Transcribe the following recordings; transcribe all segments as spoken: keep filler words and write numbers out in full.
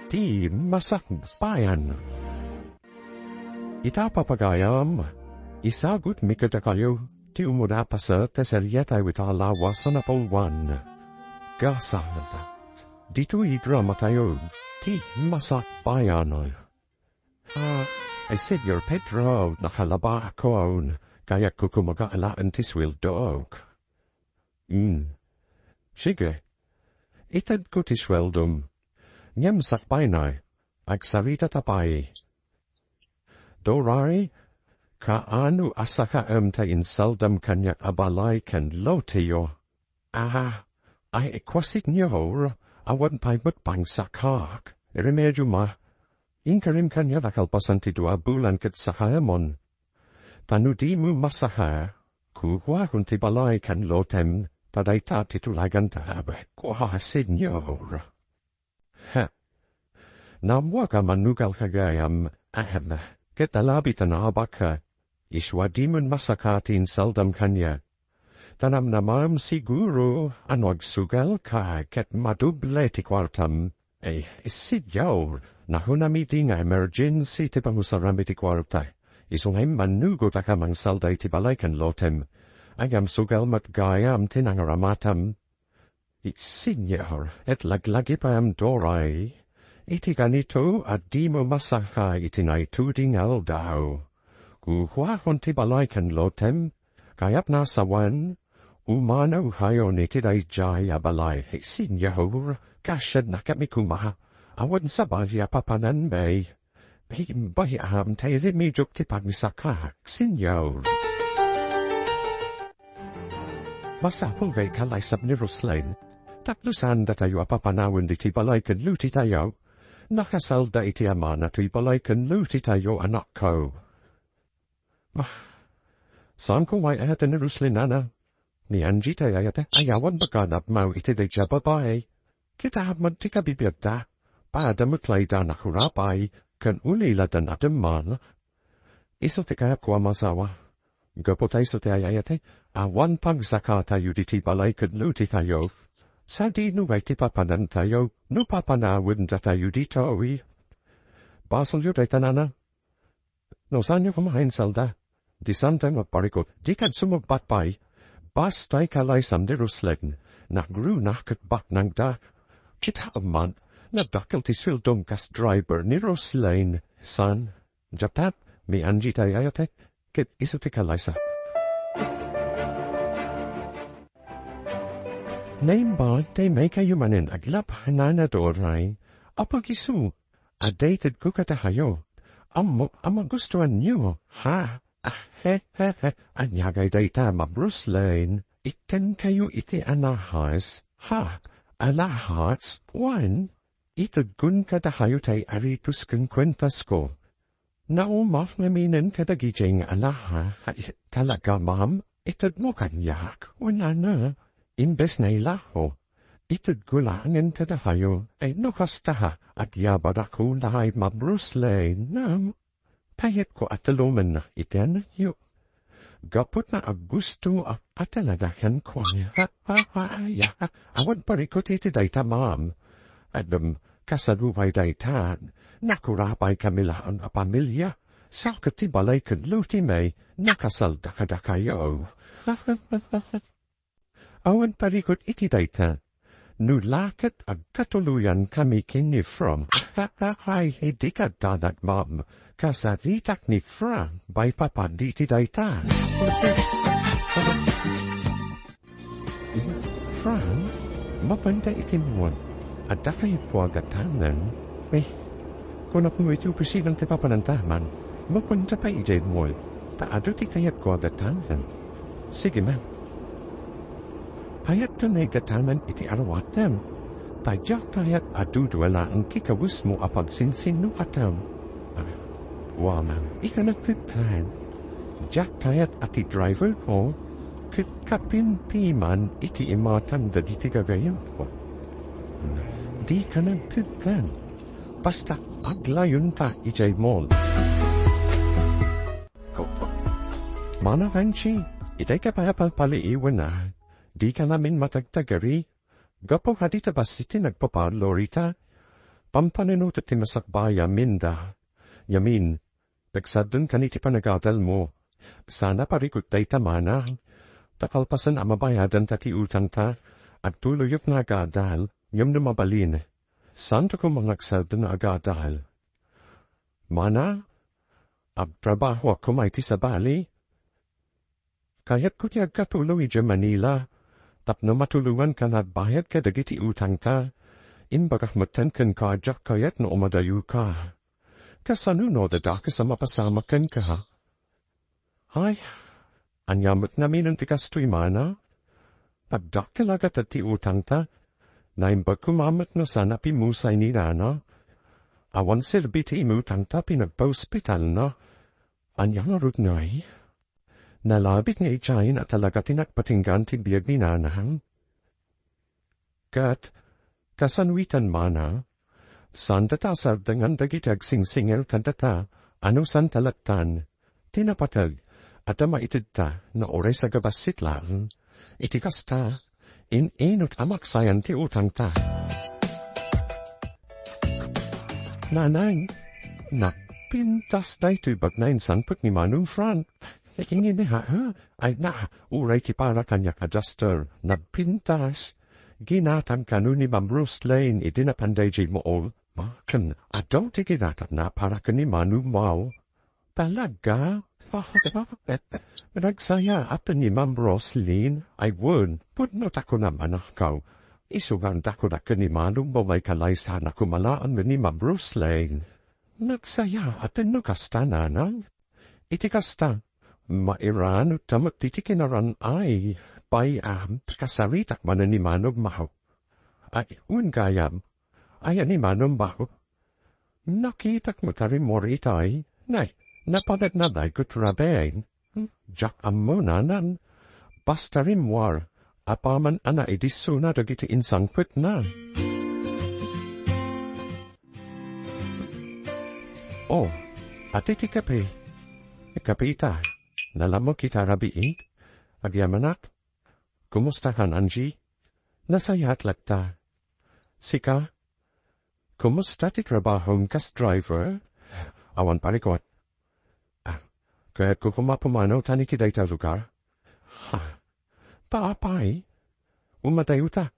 ti Masakbayan. Ita, papagayam, isagutmi kadakayo ti umuna a paset ti serietayo ita a lawas a napauluan. Gasat. Ditoy dramatayo, ti Masakbayan. Ah, ay, Senyor Pedro, nakalabakon. Kayatko koma nga alaen ti sueldok. Hmm. Sige. Itedko ti sueldom. Ngem sakbayna, agsaritata pay. Doray, kaano a sakaem ta insaldam kaniak a balay ken loteyo? Ah, ay, kua, Senyor, awan pay met pangsakak. Remedio ma. Inkarim kaniak a kalpasan ti dua a bulan ket sakaemon. Ta no dimo masaka, kukuakon ti balay ken lotem, ta dayta ti tulaganta. Kua, Senyor. Ha. Naammoak a manugal ka gayam, ahem, ket alabi ta naabakka. Isu a dimon masaka ti insaldam kaniak. Ta namnamaem siguro a no agsugalka ket madoble ti kuartam. Ay, Senyor, nakunam iti nga emergency ti pangusaram iti kuarta. Isu ngay mannugot a ka mangsalda iti balay ken lotem. Ngem sugal met gayam ti nangaramatam. Senyor, et laglagipem, Doray, iti kanito a dimo masaka iti naituding nga aldaw. Kukuakon ti balay ken lotem, kayatna a sawen, umanawkayon iti daydiay a balay. Senyor, kasiannakami koma, awan sabali a papananmi. Imbay-am ta iremediok ti pangsakak, Senyor. Masapul nga ikalaysam ni Roslyn, tapno saan datayo a papanawen ditoy balay ken lotetayo. Nakasalda iti amana toy balay ken lotetayo, anakko. Ah, saanko nga ay-ayaten ni Roslyn, nana. Ni Angie tay ayate, ayawan bakanat maw iti daydiay a babai. Kitaem met ti kabibiagda. Pada met layda nakurapay, ken ulila da nademman. Isu ti kayatko a masawa. Gapu ta isu ti ayayate, awan pangsakatayo ditoy balay ken lotetayo. Sadino ngay ti papanantayo no papanawen datayo ditoy? Basolyo dayta, nana. No saanyo koma a insalda, di saantayo agparikut, dika sumungbat pay. Basta ikalaysam ni Roslyn, nagruna ket baknangda. Kitaem man, nadakkel ti sueldom kas driver ni Roslyn. Saan? Diak met, ni Angie tay ayate, ket isu ti kalaysa. Naimbag ti maykayo manen a nana Doray, apag isu a daytedko kadakayo. Ammok a magustuanyo, ha? Ah, he, he, he. Ania ngay dayta, Ma'am Roslyn? Ittenkayo iti alahas, ha? Alahas? Wen, itedkon kadakayo tay aritos ken kuentasko. Naumak ngaminen kadagiti nga alahas. Ay, talaga, ma'am? Itedmo kaniak? Wen, nana, imbes nga ilaho, itedko laengen kadakayo. Ay, no kasta, agyabadakon, Ma'am Roslyn, ngem kayatko a tulomenna iti anakyo. Gapu ta agusto a, a talaga kenkuana. Ha, ha, ha, ya. Awan parikut iti dayta, ma'am. Ngem, kasano pay dayta, nakurapaykami laeng a pamilia. Sa ket ti balay ken lotemi, nakasalda kadakayo. Awan parikut iti dayta. No la ket agkatuloyankami ken ni Frank. Ay, dika danag, ma'am. Kasaritak ni Frank, baybay pay iti dayta. Frank, mapanda iti mall. Adda kayatko a gatamen? Eh, kunak no iti opisina ti papanantaman, mapanda pay idiay mall, ta adu ti kayatko a gatamen. Sige, ma'am. Kayatko nga igatamen iti aruatem. Ta diak kayat a dudua laeng ti kawesmo a pagsinsinnuatem. Ah, wa, ma'am, ikana ket, Frank. Diak kayat a ti driverko ket kapimpiman iti imatem dagiti gagayyemko. Dika nagtedkan. Basta aglayonta idiay mall. Mana Angie, itay ka pay a palpaliiwen a, dika ngamin matagtagari. Gapu ta dita bassit ti nagpaparlo rita. Pampanunotek ti masakbay a Minda. Yamin, pagsardengkan iti panagadalmo. Sana parikut dayta mana. Ta kalpasan a mabayadanta ti utangta, agtuloyek nga agadal, ngem no mabalin, saanto koma nga agsardeng nga agadal. Mana, agtrabahoak koma iti sabali. Kayatko ti agkatuloy idiay Manila, tapno matulonganka nga agbayad kadagiti utangta. Imbagak metten kenka a diak kayat no umadayoka. Kasano no adda dakes a mapasamak kenka? Ay, ania met ngamin ti kastoy, mana? Agdakkel a gatad ti utangta. Naimbag koma met no saan a pimmusay ni nana. Awan serbi ti inutangta, pinagpaospitalna. Ania ngarud ngay? Nalabit nga idiayen a talaga ti nagpatinggaan ti biag ni nanang. Ket, kasano itan, mana? Saanda ta a sardengan dagiti agsingsingir kadata, a no saanta lattan, ti napateg, adda maitedta, no uray sagabassit laeng. Iti kasta, in-inut a maksayan ti utangta. Nanang, nagpintas daytoy bag nga insangpet ni Manong Frank. Ikinini, ha? Ay na, uray ti para kaniak a duster, nagpintas. Ginatang kano ni Ma'am Roslyn idi napan daydiay Mool. Ken, adu ti ginatangna para ken ni Manong Mao. Talaga? Nagsayaat ni Ma'am Roslyn. Ay, wen, pudno ta kunam a nakaw. Isu nga andako na ken ni Manong Mao, ay kalaysana koma laeng ni Ma'am Roslyn. Nagsayaat no kasta, nanang? Iti kasta, mairano ta met iti kinaran-ay, pay, ah, kasaritak manen ni Manong Mao. Ay, wen gayam, aya ni Manong Mao? Nakitak met a rimmuar itay, nay, napanagnaday ket raben. Diak ammo, nanang. Basta rimmuar, apaman a naidissona dagiti insangpetna. Oh, ati ti kape. Kape ita. Nalammok ita rabii. Agyamanak. Kumusta kan, Angie? Nasayaat latta. Sika? Kumusta ti trabahom kas driver? Awan parikut. Ah, kayatko koma pumanaw tani ki dayta lugar. Ha? Paapay? Umadayo ta.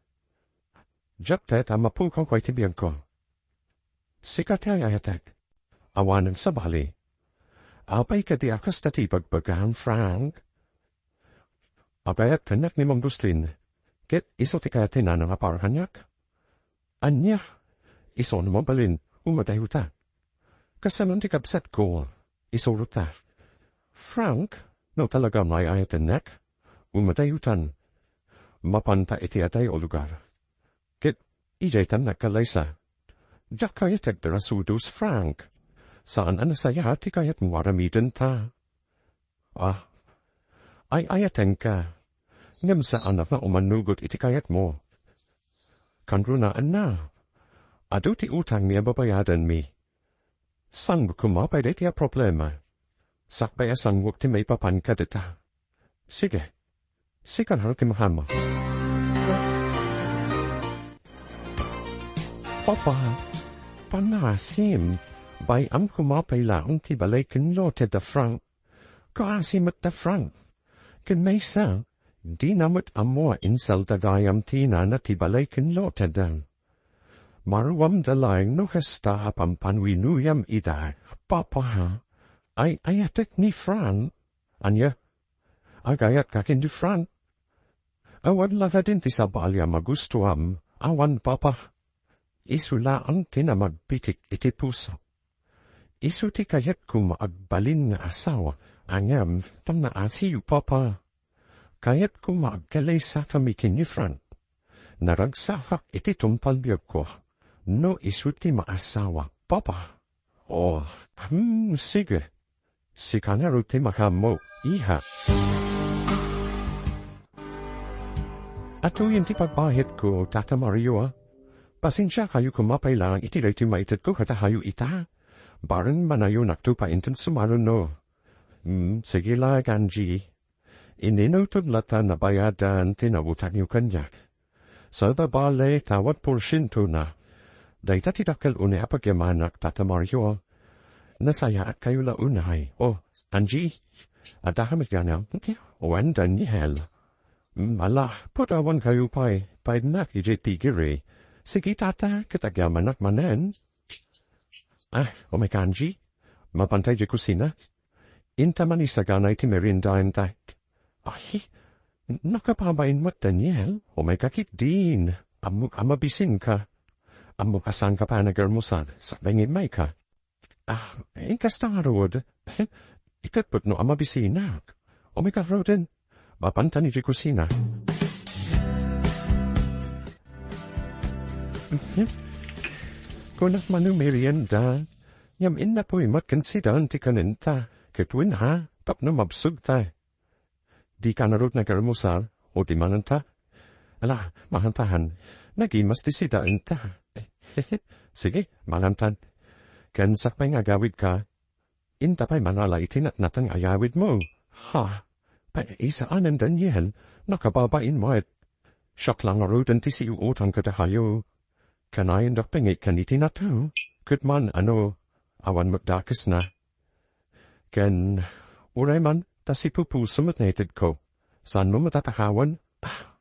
Diak ta mapukaw pay ti biagko. Sika ti ay-ayatek. Awanen sabali. Apay kadi a kasta ti ibagbagam, Frank? Agayat kaniak ni Ma'am Roslyn, ket isu ti kayat ti nanang a para kaniak. Ania? Isu no mabalin, umadayo ta. Kasano ti kabsatko? Isuro ta. Frank, no talaga nga ay-ayatennak, umadayo tan. Mapanta iti adayo a lugar. Ket idiay tan nagkalaysa. Diak kayat ti agdarasudos, Frank. Saan a nasayaat ti kayatmo a aramidenta. Ah, ay-ayatenka. Ngem saan a nga umanugot iti kayatmo. Kanrunaenna. Adu ti utangmi a babayadanmi. Saanmo koma pay dayta a problema. Sakbay a saanmok ti maipapan kadata. Sige. Sika ngarud ti mahammo. Papa, panaasim, bay-am koma pay laeng ti balay ken lote da Frank. Kaasi met da Frank. Ken maysa, dina met ammo a insalda gayam ti nana ti balay ken lote da. Maruamda laeng no kasta a pampanuynuyam ida, Papa. Ay-ayatek ni Frank. Ania? Agayatka ken ni Frank? Awan la kadin ti sabali a magustuam, awan, Papa. Isu laeng ti namagpitik iti puso. Isu ti kayatko nga agbalin nga asawa, ngem pannaasiyo, Papa. Kayatko nga agkalaysakami ken ni Frank. Naragsakak iti tungpal biagko, no isu ti maasawak, Papa. Oh, hmm, sige. Sika ngarud ti mahammo, iha. Atuyen ti pagbahetko, Tata Mario, a. Pasensiakayo koma pay laeng iti daytoy maitedko kadakayo ita. Bareng manayonakto pay inton sumaruno. Hmm, sige la, Angie. Ininutom latta nabayadan ti nautangyo kaniak. Sada bale, tawad porsientona. Dayta ti dakkel unay a pagyamanak, Tata Mario. Nasayaat kayo la unay. Oh, Angie, adda ka met gana? Wen, Daniel. Mm, ala, padawan kayo pay. Paydnak idiay pigiri. Sige, Tata, ket agyamanak manen. Ah, umay ka, Angie. Mapanta idiay kusina. Inta man isagana iti merienda inta. Ay, nakababain met, Daniel. Umay ka ketdin. Ammok a mabisinka. Ammok a saanka pay a nagarmusar. Sakbay nga immayka. Ah, inkasta ngarud. Ikatputno a mabisinak. Umay ka ngaruden. Mapantan idiay kusina. Kunak man no merienda. Ngem innapoy met ken sida ti kanenta. Ket wen ha, tapno mabsogta. Dika ngarud nagarmusar, o di manenta? Ala, makantahan. Nagimas ti sida inta. Sige, mangantan. Ken sakbay nga agawidka, inta pay manala iti natnateng a yawidmo. Ha? Paisaanen, Daniel, nakababain met. Siak la ngaruden ti siuotang kadakayo. Kanayondak pay nga ikkan iti nateng, ket man, ano, awan met dakesna. Ken, uray man, ta sipupuso met nga itedko. Saanmo met a takawen? Ah,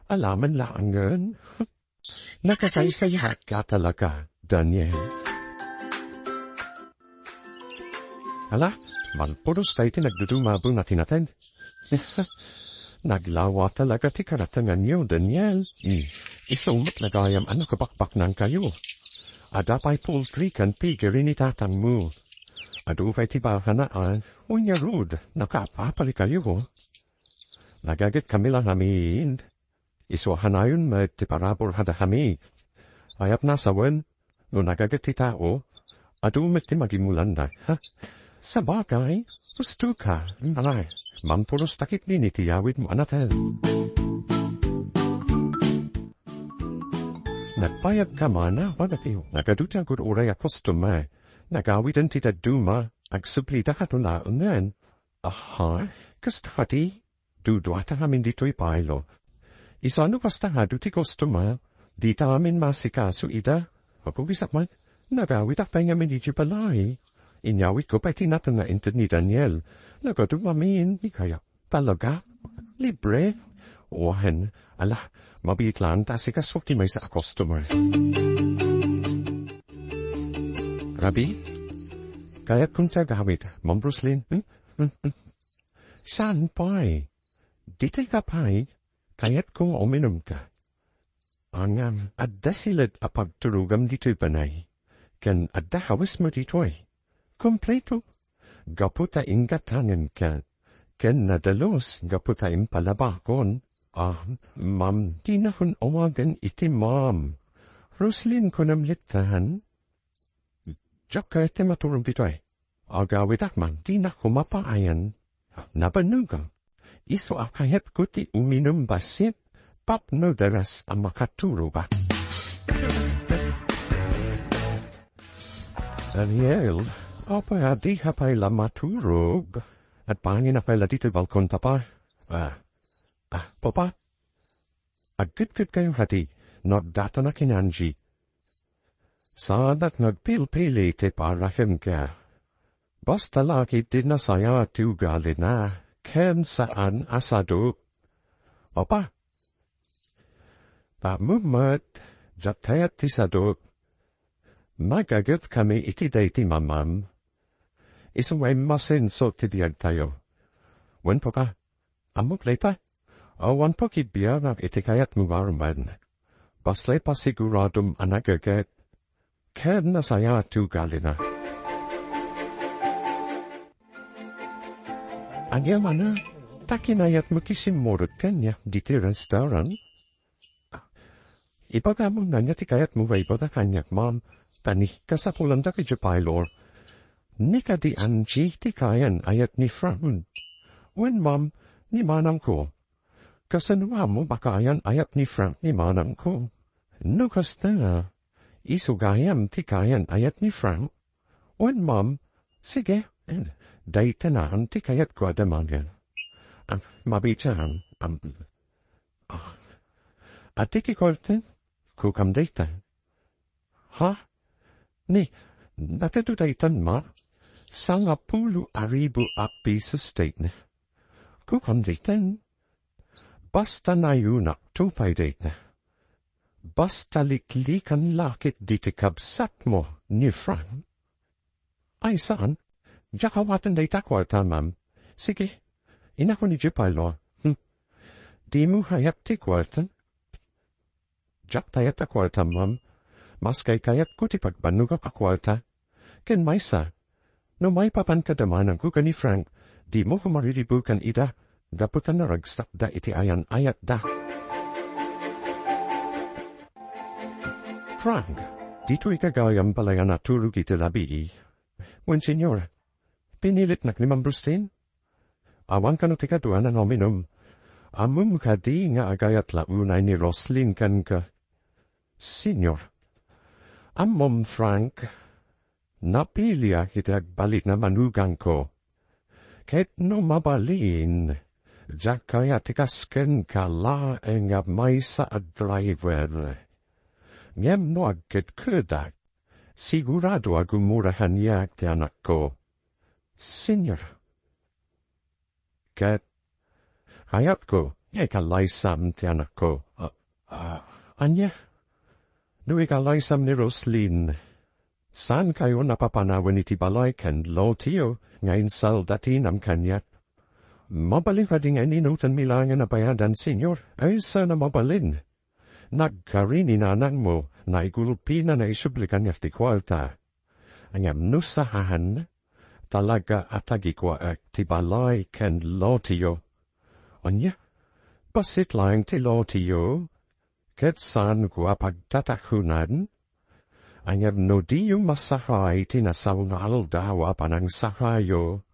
alamen laengen. Nakasaysayaat ka talaga, Daniel. Ala, malpuros ta iti nagduduma a bunga ti nateng. Naglawa talaga ti karatenganyo, Daniel. Hmm. Isu met la gayam a nakabakbaknangkayo. Adda pay poultry ken piggery ni tatangmo. Adu pay ti bakana a, unya rud, nakapaparikayo. Nagagetkami la ngamin. Isu a kanayon met ti parabur kadakami. Ayat nasawen, no nagaget ti tao, adu met ti magimulanna. Ha? Sabagay, husto ka. Anay, mampuros ta ketdin iti yawidmo a nateng. Nagbayadka man a, wen, ati, nagadu ti agur-uray a customer. Nagawiden ti dadduma, agsublida kadua laengen. Aha, kasta kadi? Duduata ngamin ditoy, Pailo. Isano kasta nga adu ti customer? Dita ngamin maasikaso ida. Apo, bisan man, nagawidak pay ngamin idiay balay. Inyawidko pay ti nateng nga inted ni Daniel. Nagadu ngamin, di kaya. Talaga? Libre? Wen, ala, mabiit laeng ta asikaso ti maysa a customer. Rabi, kayatkon ti agawid, Ma'am Roslyn. Hmm? Hmm? Hmm? Saan pay? Ditoy ka pay? Kayatko nga uminumka. Ngem, adda silet a pagturogam ditoy balay. Ken adda kawesmo ditoy. Kompleto. Gapu ta inggatanenka. Ken nadalus gapu ta impalabakon. Ah, ma'am, dinakon awagen iti ma'am. Roslyn kunam latta. Diak kayat ti maturog ditoy. Agawidak man, dinak koma paayen. Nabannog. Isu a kayatko ti uminum bassit tapno daras a makaturogak. Daniel, apay a dika pay la maturog? Agpangina pay la ditoy balkon, Papa. Ah, ah, Papa, agkidkidkayo kadi no addatanak ken Angie. Saanak nga agpilpili ti para kenka. Basta la ketdi nasayaat ti ugalina, ken saan a sadu. Papa, tapno met, diak kayat ti sadu. Nagagetkami iti daydi mamam. Isu nga immasenso ti biagtayo. Wen, Papa, ammok dayta? Awan pay ti biagak iti kayatmo ngarud. Basta ipasiguradom a nagaget ken nasayaat ti ugalina. Ania manen, ta kinayatmo ti simmurot kaniak ditoy restaurant? Ibagam ania ti kayatmo nga ibaga kaniak, ma'am, ta ni kasapulandak idiay parlor. Ni kadi Angie ti kayan a yat ni Frank. Wen, ma'am, ni manangko. Kasano a makayan a yat ni Frank ni manangko? No kasta, isu gayam ti kayan a yat ni Frank? Wen, ma'am, sige. Dayta naan ti kayatko a damagen. Ah, mabiitan, am, ah, ati ti korte? Kukam dayta. Ha? Ni, nagadu daytan, ma? Sangapulo a ribu a pesos daytan. Kukuam daytan. Basta nayunak, tupay daytan. Basta liklikan la ket diti kabsatmo ni Frank. Ay, saan? Diak awaten dayta kuarta, ma'am. Sige, inakon idiay parlor. Hmm. Dimo kayat ti kuarta? Diak kayat a kuarta, ma'am. Maskay kayatko ti pagbannogak a kuarta. Ken maysa, no maipapan kadamananko ken ni Frank, dimo koma riribukan ida, gapu ta naragsakda iti ayan-ayatda. Frank, ditoy gagayam balay a naturog iti rabii. Wen, Señor, pinilitnak ni Ma'am Roslyn? Awan kano ti kaduanan a uminum. Ammom kadi nga agayat la unay ni Roslyn kenka? Señor, ammom, Frank, napiliak iti agbalin a manugangko. Ket no mabalin, diak kayat ti kas kenka laeng a maysa a driver. Ngem no agkedkedak, sigurado a gumura kaniak ti anakko. Señor, ket kayatko nga ikalaysam ti anakko. A, a, ania? No ikalaysam ni Roslyn, saankayo a papanawen iti balay ken lotiyo nga insaldatinam kaniak? Mabalin kadi nga inutanmi laengen a bayadan, Señor? Ay, saan a mabalin. Nagkari ni nanangmo, naigulpina, naisubli kaniak ti kuarta. Ngem no saan, talaga a tagikuaek ti balay ken lotiyo. Ania? Bassit laeng ti lotiyo, ket saanko a pagtatakunan? Ngem no diyo masakay ti nasao nga aldaw a panangsakayo,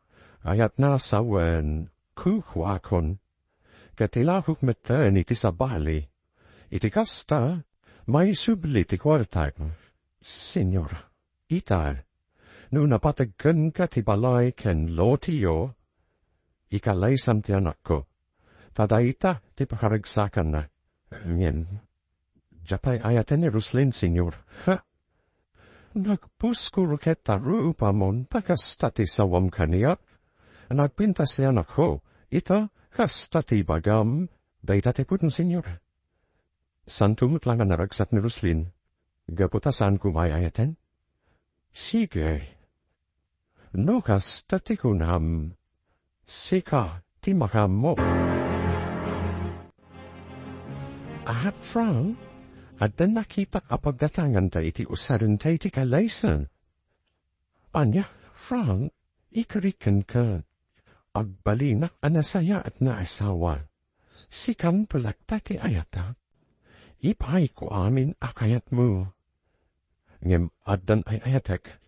kayatna a sawen, kukuakon. Ket ilakok metten iti sabali. Iti kasta, maisubli ti kuartak. Señor, ita, no napateg kenka ti balay ken lotiyo, ikalaysam ti anakko. Ta dayta ti pakaragsakanna. Ngem, diak pay ayaten ni Roslyn, Señor. Ha? Nagpuskor ket ta ruupamon ta kasta ti sawam kaniak. Nagpintas ti anakko. Ita, kasta ti ibagam, dayta ti pudno, Señor. Saanto met la nga naragsak ni Roslyn, gapu ta saanko nga ay-ayaten? Sige. No kasta ti kunam, sika ti makaammo. Ahat, Frank, adda nakitak a paggatanganta iti usarenta iti kalaysan. Ania, Frank, ikarik kenka. Agbalinak a nasayaat nga asawa. Sikan pay latta ti ayatak. Ipaayko amin a kayatmo. Ngem addan ay-ayatek,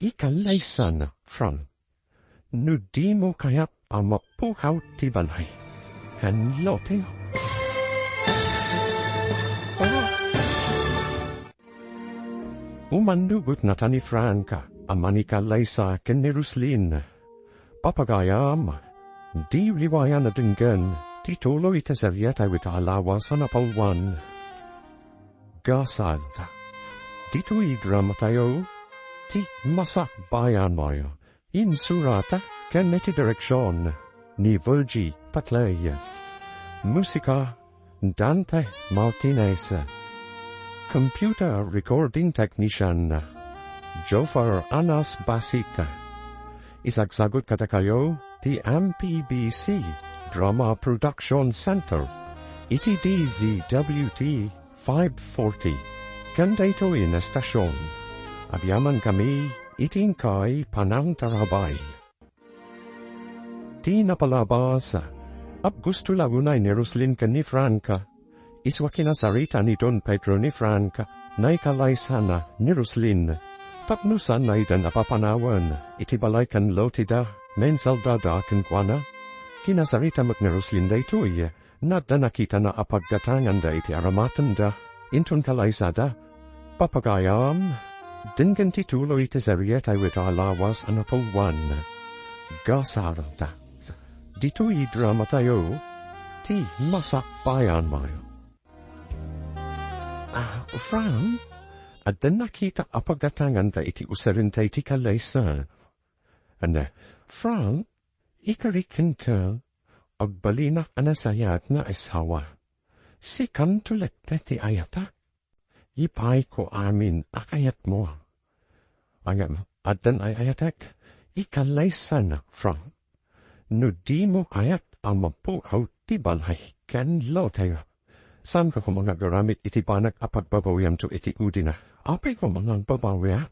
ikalaysan, Frank. No dimo kayat a mapukaw ti balay ken lote. Umannugot nata ni Frank a manikalaysa ken ni Roslyn. Papagayam, diyo liwayan a denggen ti tuloy iti serie tayo ita a lawas a napalwan. Gasat. Ditoy dramatayo, ti Masakbayan Mayo. Insurat ken iti direksion ni Virgie Patlay. Musika, Dante Martinez. Computer recording technician, Jofar Anas Basit. Isagsagut kadakayo ti M P B C Drama Production Center iti D Z W T five forty. Ken daytoy nga estasion, agyamankami iti inkay panangtarabay. Ti napalabas, Agosto la unay ni Roslyn ken ni Frank. Isu a kinasarita ni Don Pedro ni Frank, naikalaysana ni Roslyn. Tapno saan a ida a papanawen iti balay ken loteda, mansaldada kenkuana. Kinasarita met ni Roslyn daytoy, no adda nakitana a paggatanganda iti aramatenda, inton kalaysada. Papagayam, denggen ti tuloy iti serie tayo ita a lawas a napalwan. Gasat. Ditoy dramatayo, ti Masakbayan Mayo. Ah, Frank, Adda nakita a pagatanganta iti usarenta iti kalaysa. Ania, Frank, ikari kenka, agbalinak a nasayaat nga asawa. Sikanto latta ti ayatak. Ipayko amin a kayatmo. Ngem, addan ay-ayatek, ikalaysan, Frank. No dimo kayat a mapukaw ti balay ken lote, saanka koma nga agaramid iti banag a pagbabawiamto iti udina. Apay koma nga agbabawia?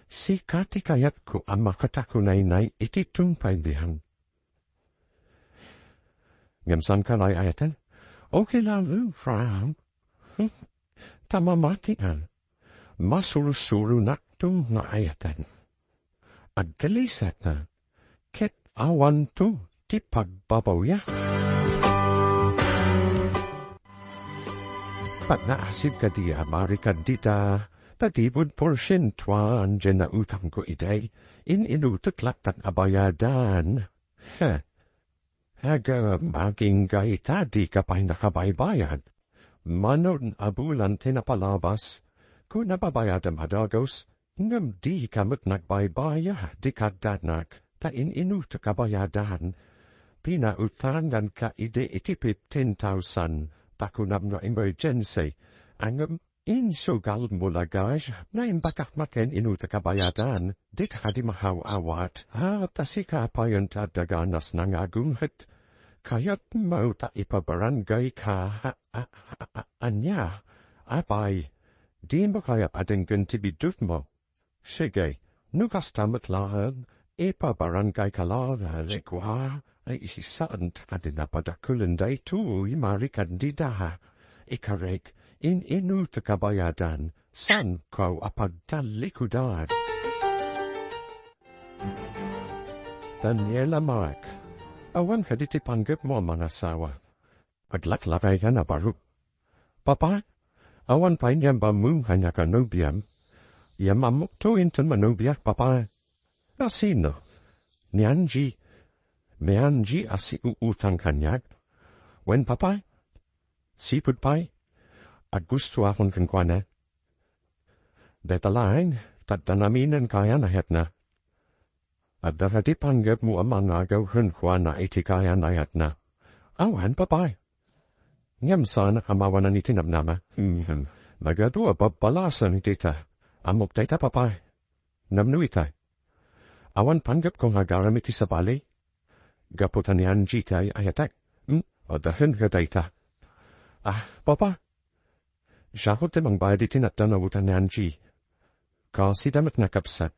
Sika ti kayatko a makatakunaynay iti tungpay biag. Ngem saanka nga ay-ayaten? Okay lang, Frank. Ta mamatian, masursuronakto nga ayaten. Agkalisatna, ket awanto ti pagbabawia. Pagnaasib kadi a Mari Candida, ta dipud porsientuan diay nautangko idi, in-inutek lattan a bayadan. Heh. Agmagingga ita, dika pay nakabaybayad. Manon a bulan ti napalabas, kuna babayadem a dagus, ngem dika met nagbaybayad, dika addanak, ta in-inutek a bayadan. Pinautanganka idi iti fifteen thousand, ta kunam no emergency, ngem insugalmo la, guys. Naimbagak met ken inutek a bayadan. Dika kadi mahaw-awat. Ah, ta sika payen ti adda ganas nga agumhet. Kayatmo ta ipabarangayka. A-, a-, a-, a-, ania? Apay, dimo kayat a denggen ti biddutmo? Sige, no kasta met laeng, ipabarangayka laeng, kua. Ay, saan ti kadin a padakulen daytoy, Mari Candida? Ikarek, in-inutek a bayadan, saanko a pagtalikudan. Daniela Mark, awan kadi ti panggepmo a mangasawa? Aglaklakayka a baro. Papa, awan pay ni ammom a kaniak a nobiam? Ammok to inton manobiak, Papa. A sino? Ni Angie. Ni Angie a siuutang kaniak? Wen, Papa. Sipud pay, aggustoakon kenkuana. Dayta laeng, ta adda naminen kayan a ayatna. Adda kadi panggepmo a mangagaw kenkuana iti kayan a ayatna? Awan, Papa. Ngem saanak a mawanan iti namnama. Mhm. Nagadu a babbalasen iti ta. Ammok dayta, Papa. Namno ita? Awan panggepko nga agaram iti sabali. Gapu ta ni Angie ti ay-ayatek. Hmm? Adda kenka dayta. Ah, Papa. Siakon ti mangbayad iti natdan a utang ni Angie. Kasida met nga kabsat.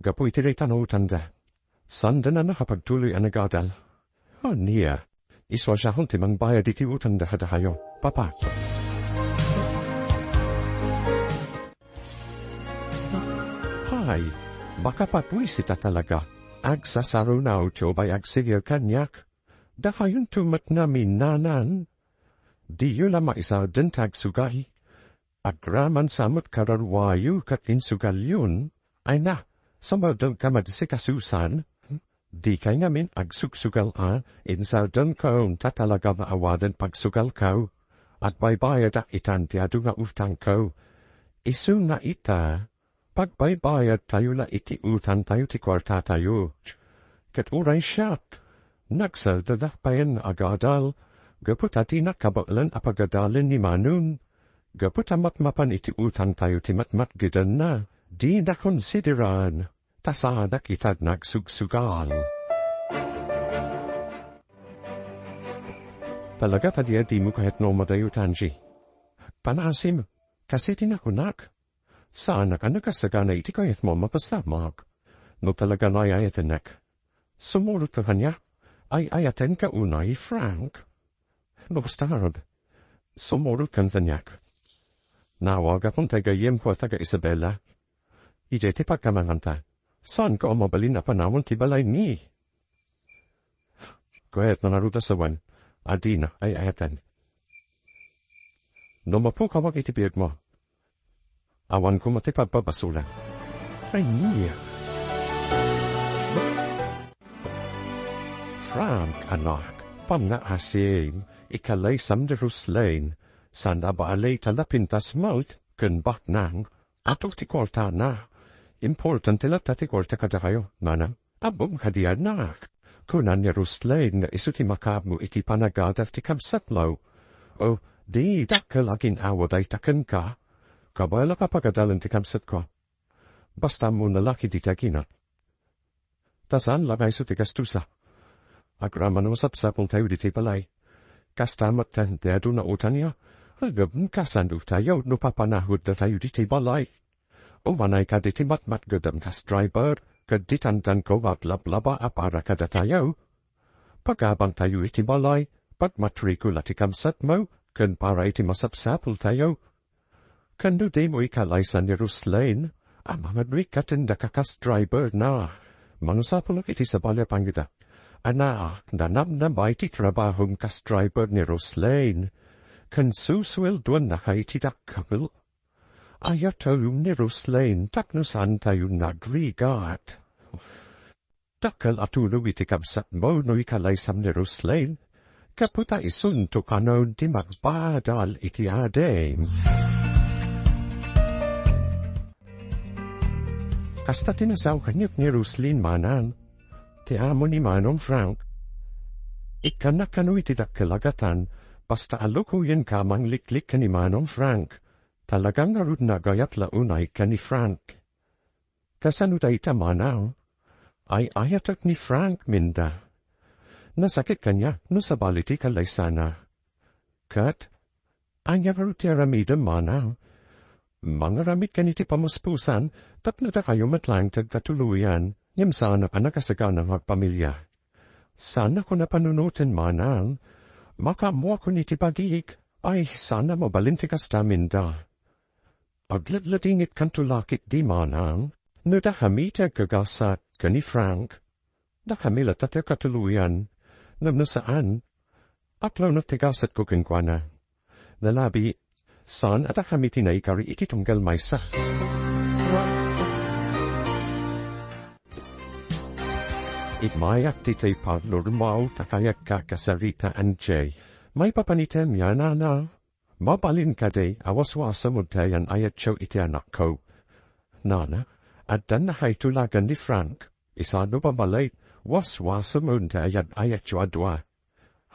Gapu iti dayta nga utangda, saanda a nakapagtuloy a nagadal. Ania, isu a siakon ti mangbayad iti utangda kadakayo, Papa. Hay, makapabuisit a talaga. Agsasarunawto bay agsingir kaniak. Dakayonto met naminanan. Diyo la maisardeng ti agsugal. Agraman sa met kararuayo ket insugalyon. Ay na, sumardengka met sika, Susan. Dikay ngamin agsugsugal a, insardengko ta talaga nga awanen pagsugalko. Agbaybayadak itan ti adu nga utangko. Isu nga ita, pagbaybayadtayo la iti utangtayo ti kuartatayo. Ket uray siak, nagsaldadak payen nga agadal, gapu ta dinak kabaelan a pagadalen ni Manon. Gapu ta mapmapan iti utangtayo ti matmatgedanna, dina konsideran, ta saanak ita nga agsugsugal. Talaga ta di a dimo kayat nga umadayo, Tanji. Panasim, kas iti nakunak. Saanak a nakasagana iti kayatmo a mapasamak. No talaga nga ay-ayatennak, sumurotka kaniak. Ay-ayatenka unay, Frank. No kasta ngarud, sumurotka kaniak. Naawagakon ti gayyemko a taga Isabela. Idiay ti pagkamanganta, saanko a mabalin a panawon ti balaymi. Kayatna ngarud a sawen, a dina ay-ayaten. No mapukawak iti biagmo, awan koma ti pagbabasolan. Ay, niya. Frank, anak, pannaasim, ikalaysam ni Roslane, saan a bale ta napintas met. ken baknang, adu ti kuartana. Importante latta ti kuarta kadakayo, manang. Ammom kadi, annak, kuna ni Roslyn nga isu ti makaammo iti panagadal ti kabsatmo. O, di dakkel a gin-awa dayta kenka. Kabaelak a pagadalen ti kabsatko. Basta ammona la kadi ti aginak. Ta saan la nga isu ti gastosa. Agraman a masapsapultayo ditoy balay. Kasta met ti adu nga utangyo. Ngem kasanotayo no papanahuddatayo ditoy balay? Umanay kadi ti matmatged a kas driver, ket ditan ko aglablaba a para kadatayo. Pagabangtayo iti balay, pagmatrikula ti kabsatmo, ken para iti masapsapultayo. Ken no dimo ikalaysa ni Roslyn, a mangaduik ken daka kas driverna, mangsapulak iti sabali a pangida. Annak, nanamnama iti trabahom kas driver ni Roslyn, ken susueldoannaka iti dakkel. Ayatem ni Roslyn tapno saantayo nga agrigat. Dakkel a tulong iti kabsatmo no ikalaysam ni Roslyn. Gapu ta isunto kanon ti magbadal iti adim. Kasta ti nasaw kaniak ni Roslyn, manang. Ti amo ni Manong Frank. Ikkannak kano iti dakkel a gatan, basta a lukoyenka a mangliklik ken ni Manong Frank. Talaga ngarud nga agayat la unay ken ni Frank. Kasano dayta, manang? Ay-ayatek ni Frank, Minda. Nasakit kaniak no sabali ti kalaysana. Ket, ania ngarud ti aramidem, manang? Mangaramidka iti pamuspusan, tapno dakayo met laeng ti agkatuloyan, ngem saanak a nakasagana nga agpamilia. Saanakon a panunoten, manang. Makaammoakon iti bagik. Ay, saan a mabalin ti kasta, Minda. Agladladingitkanto la ketdi, manang, no dakami ti agkagasak ken ni Frank. Dakami latta ti agkatuloyan, ngem no saan, aklawnak ti gasatko kenkuana. Nalabi, saan a dakami ti naikari iti tunggal maysa. Immayak ditoy parlormo ta kayatko a kasaritaen, Jay. Maipapan iti ania, nana? Mabalin kadi a waswasem ti ayan-ayatyo iti anakko? Nana, addan nakay tulagan ni Frank. Isuna pay met, waswasem ti ayan-ayatyo a dua.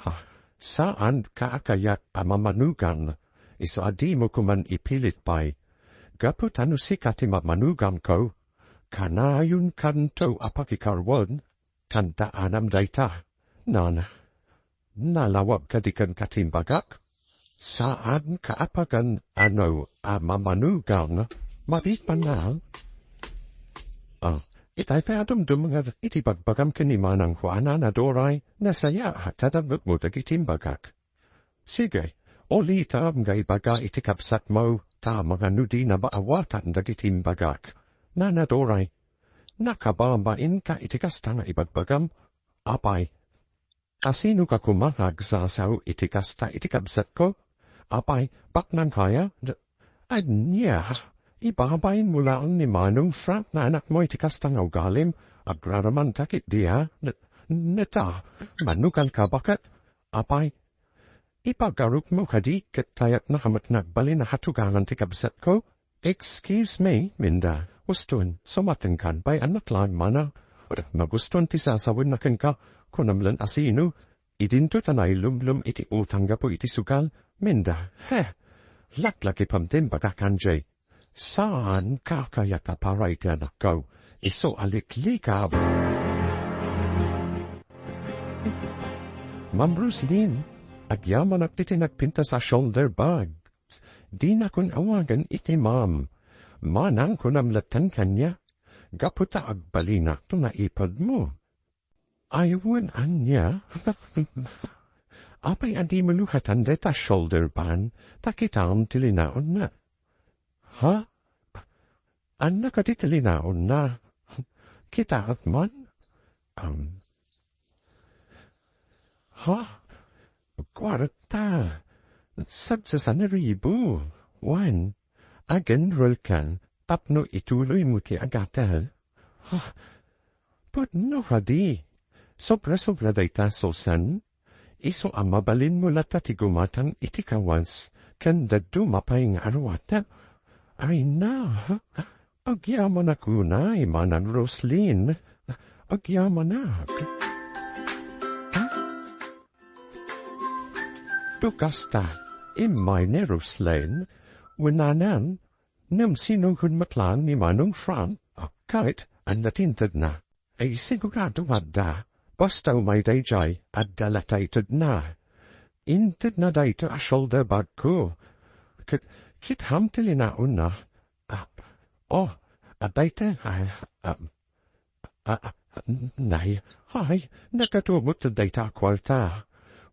Ha, saanka a kayat a mamanugang. Isu a dimo koman ipilit pay. Gapu ta no sika ti mamanugamko, kanayonkanto a pakikaruen, tandaan dayta. Nana, nalawag kadi kenka ti imbagak? Saanka a pagan-ano a mamanugang, mabiit man laeng? Ah, itay pay a dumdumngad iti bagbagam ken ni Manang Juana, Nana Doray, nasayaat a dangngegmo dagiti imbagak. Sige, ulitem nga ibaga iti kabsatmo, ta mangano dina maawatan dagiti imbagak. Nana Doray, nakababainka iti kasta nga ibagbagam? Apay, asinoka koma nga agsasao iti kasta iti kabsatko? Apay, baknangkaya? D-, ania? Ibabainmo laeng ni Manong Frank nga anakmo iti kasta nga ugalim? Agraramanka ketdi, a? N-, neta, manuganka baket? Apay, ipagarupmo kadi ket kayatnaka met nga agbalin a hatugangan ti kabsatko? Excuse me, Minda. Uston, sumatenkan pay, annak laeng, manang. Magustuan ti sasawenna kenka, kunam laeng a sino. Idinto ta nailumlom iti utang gapu iti sugal, Minda. He! Laklakipem ti imbagak, Anjay. Saanka a kayat a para iti anakko? Isu a liklikam. Ma'am Roslyn, agyamanak ditoy nagpintas a shoulder bag. Dinakon awagen iti ma'am. Manang, kunam latta kaniak, gapu ta agbalinak ti naipudmo. Ay, wen ania? Apay a dimo lukatan dayta shoulder bag, ta kitaem ti linaonna. Ha? Ania kadi ti linaonna? Kitaek man? Am. Ha? Kuarta. Sagsasanibo. Wen, agenrolkan tapno ituloymo ti agatel. Ha? Pudno kadi. Sobra-sobra dayta, Susan. Isu a mabalinmo latta ti gumatang iti kawas, ken dadduma pay nga aruatek. Ay na, agyamanak unay, Manang Roslin. Agyamanak. To kasta, immay ni Roslin, winanan, ngem sinungod met laeng ni Manong Frank, ket ania ti intedna? Ay, sigurado nga adda. Basta umay daydiay, adda la ti itedna. Intedna daytoy a shoulder bagko. Ket, kitaem ti linaonna. Ah, oh, ah, dayta, ah, ah, ah, ah, nay, ay, nagatugot dayta a kuarta.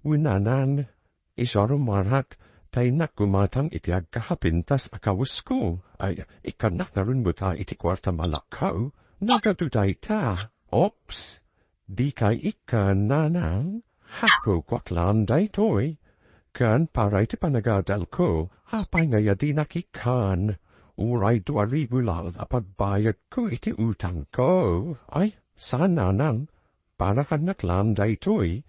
Winanan, isurumarak, ta innak gumatang iti agkahapintas a kawesko. Ay, ikkannak ngarud met iti kuarta malakkaw. Nagadu dayta. Oops! Dikay ikkan, nanang? Hakukuak laeng daytoy. Ken para iti panagadalko, apay nga aya dinak ikkan? Uray dua ribu laeng a pagbayadko iti utangko. Ay, saan, nanang. Para kannak laeng daytoy.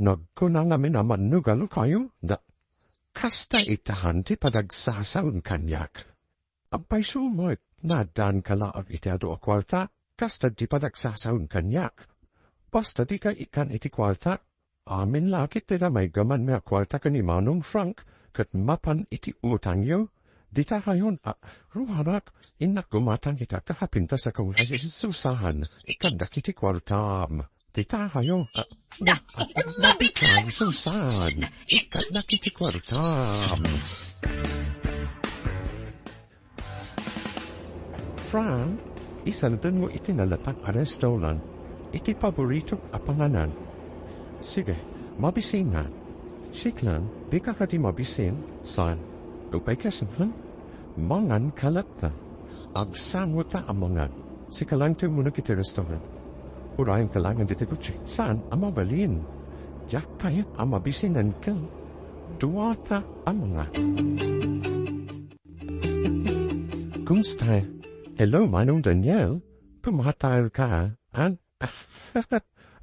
Nagkuna ngamin a mannugalo kayo, da, kasta itaen ti panagsasaon kaniak. Apay met, naaddaanka laeng iti adu a kuarta, kasta ti panagsasaon kaniak. Basta dika ikkan iti kuarta, amin la ket ti namaygamanmi a kuarta ken ni Manong Frank, ket mapan iti utangyo. Ditayon, a, ruarak, innak gumatang iti agkahapintas a kawesko. Ay, Susan, ikkandak iti kuartam. Ditayo, ah, na, ah, nabikan, Susan. Ikkannak iti kuartam. Frank, isantenmo iti nalatak a restaurant iti paboritok a panganan. Sige, mabisin. Siklan, dika kadi mabisin? Saan? Upay kas, hmm? Mangan ka latta. Agsangota a mangan. Sika laeng ti umuneg iti restaurant. Urayenka laeng ditoy kotse. Saan a mabalin? Diak kayat a mabisinenka. Duata a mangan. Kumusta? Hello, Manong Daniel. Kumataelka, an?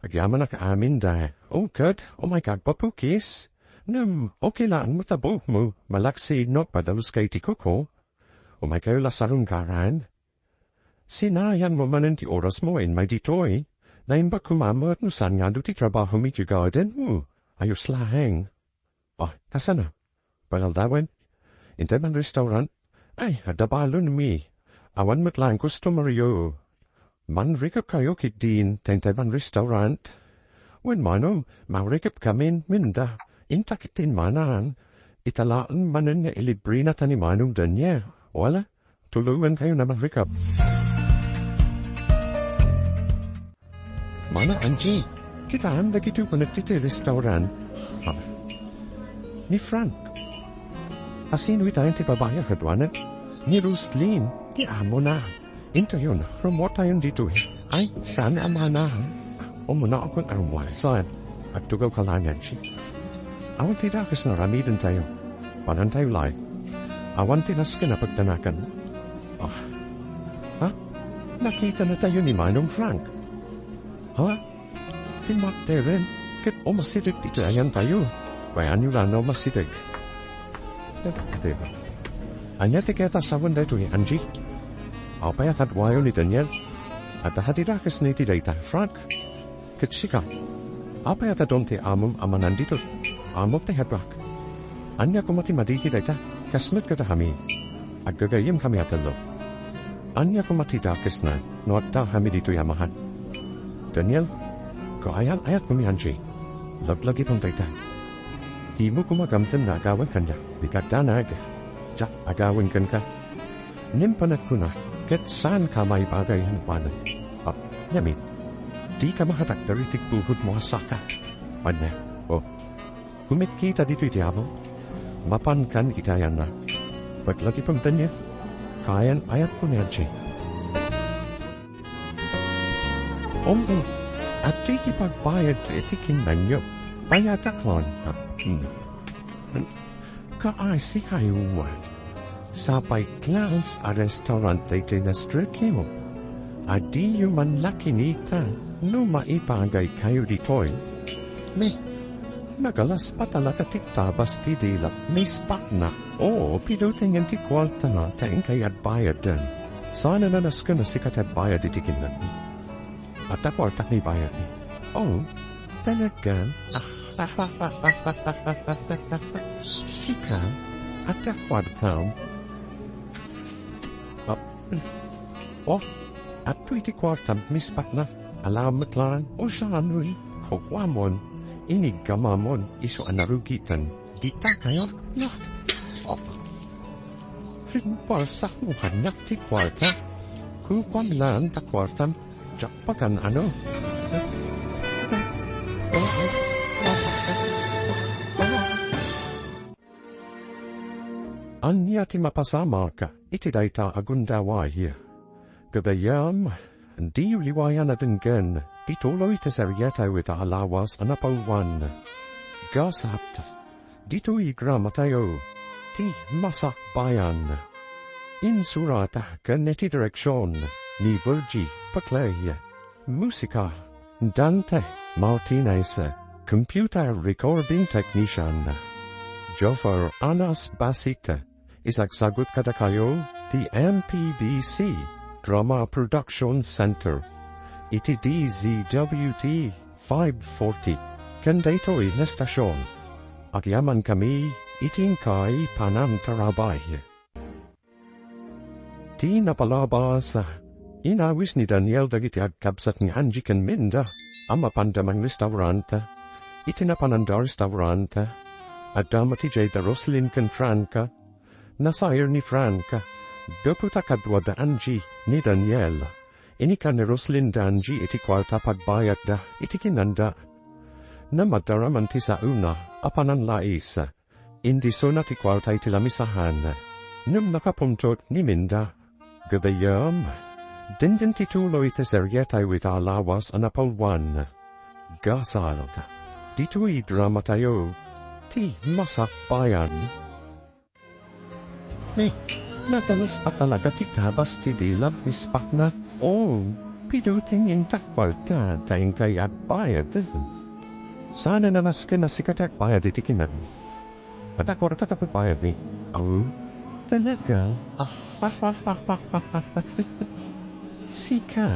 Agyamanak amin da. O, ket, umayka agpapukis. Ngem, okay laeng met a buokmo, malaksid no agpadaluska iti kuko. Umaykayo la sarungkaran. Sinayanmo manen ti orasmo a immay ditoy. Naimbag koma met no saan nga adu ti trabahom iti gardenmo. Ayos laeng. Ah, kasano? Pangaldawen? Intay man restaurant? Ay, adda balonmi. Awan met laeng customeryo. Manrikepkayo ketdin ta intay man restaurant? Wen manong, mangrikepkamin, Minda. Inta ketdin manen. Ita laeng manen nga ilibrena ta ni Manong Daniel. Wala? Tulongankayo a mangrikep. Mana Angie, kitaem dagitoy kunat iti restaurant. Ah. Ni Frank. Asino itaen ti babai a kaduana? Ni Roslyn, ti amona. Intoyon, rummuartayon ditoy. Ay, saan a mana? Umuna akon armual. Saan? Agtugawka laeng, Angie. Awan ti dakes nga aramidentayo. Panantayo laeng. Awan ti nasken a pagdanakan. Ah. Ha? Nakitanatayo ni Manong Frank. Ha? Ti makteren, ket umasideg ti ayantayo. Kayaanyo la nga umasideg. Ania ti kayat a sawen daytoy, Angie? Apay a kaduayo ni Daniel? Adda ti dakesna iti dayta, Frank? Ket sika, apay a tadon ti amom a mangan ditoy? Amok ti haduak. Ania koma ti madi iti dayta? Kas met kadakami. Aggagayyemkami a tello. Ania koma ti dakesna no agdakami ditoy a mangan? Daniel, kaayat-ayatkomi, Angie. Laglagipen dayta. Dimo koma gamten nga agawen kaniak. Dika agdanag. Diak agawen kenka. Ngem panagkuna, ket saanka a maibagay manen. Ah, ngamin, dika makadakder iti gugudmo a saka. Ania? Oh, kumitkita ditoy ti amo. Mapankan iti ayanna. Paglagipen dayta. Kayan-ayatko ni Angie. Ombre, adda ti pagbayad iti kinnanyo. Bayadak laeng. Hmm. Kaasi kayo, sapay class a restaurant daytoy nga street mo. Adiyo man la kinita no maibagay kayo ditoy. Me, nagalaspat a la ti tabas ti dilak, Miss Patna. Oo, pidutingen ti kuarta ta inkay agbayad. Saan a nasken a sika ti agbayad iti kinnan. Adda kuartak ni bayad. Oh, talaga? Sika? Adda kuartam? Ah, oh, adtoy ti kuartam, Miss Patna. Alamet lang, o siya, ano, eh? Kukuamon, iniggamamon, isu a narugitan. Dita kayo? No. Oh. Pinparsak mo kanya ti kuarta. Kukuam lang ta kuartam. Diak pagan ano. Ania ti mapasamak iti dayta a gundaway? Gagayyem, diyo liwayan a denggen ti tuloy ti serietayo ita a lawas a napauluan. Gasat, ditoy dramatayo, ti Masakbayan. Insurat ken iti direksion ni Virgie Paclay. Musika, Dante Martinez, computer recording technician, Joffer Anas Basit. Isagsagut kadakayo ti M P B C Drama Production Center iti D Z W T five forty, ken daytoy nga estasion. Agyamankami iti inkay panangtarabay. Ti napalabas, inawis ni Daniel dagiti agkabsat nga Angie ken Minda a mapanda mangrestaurant. Iti napananda restaurant, adda met idiay da Roslyn ken Frank. Nasair ni Frank, gapu ta kadua da Angie ni Daniel. Inikkan ni Roslyn da Angie iti kuarta pagbayadda iti kinanda. Namadda man ti saona a pananlais. Indisona ti kuarta iti lamisahan. Ngem nakapuntot ni Minda. Gagayyem, denggen ti tuloy ti serietayo ita a lawas a napauluan. Gasat, ditoy dramatayo, ti Masakbayan. Eh, natanas a talaga ti kabas ti dila, Miss Patna. Oh, pidutingen ta kuarta ta inkay agbayad. Saan a nasken a sika ti agbayad iti kinnan. Adda kuarta ta pagbayadmi. Oh, talaga? Sika,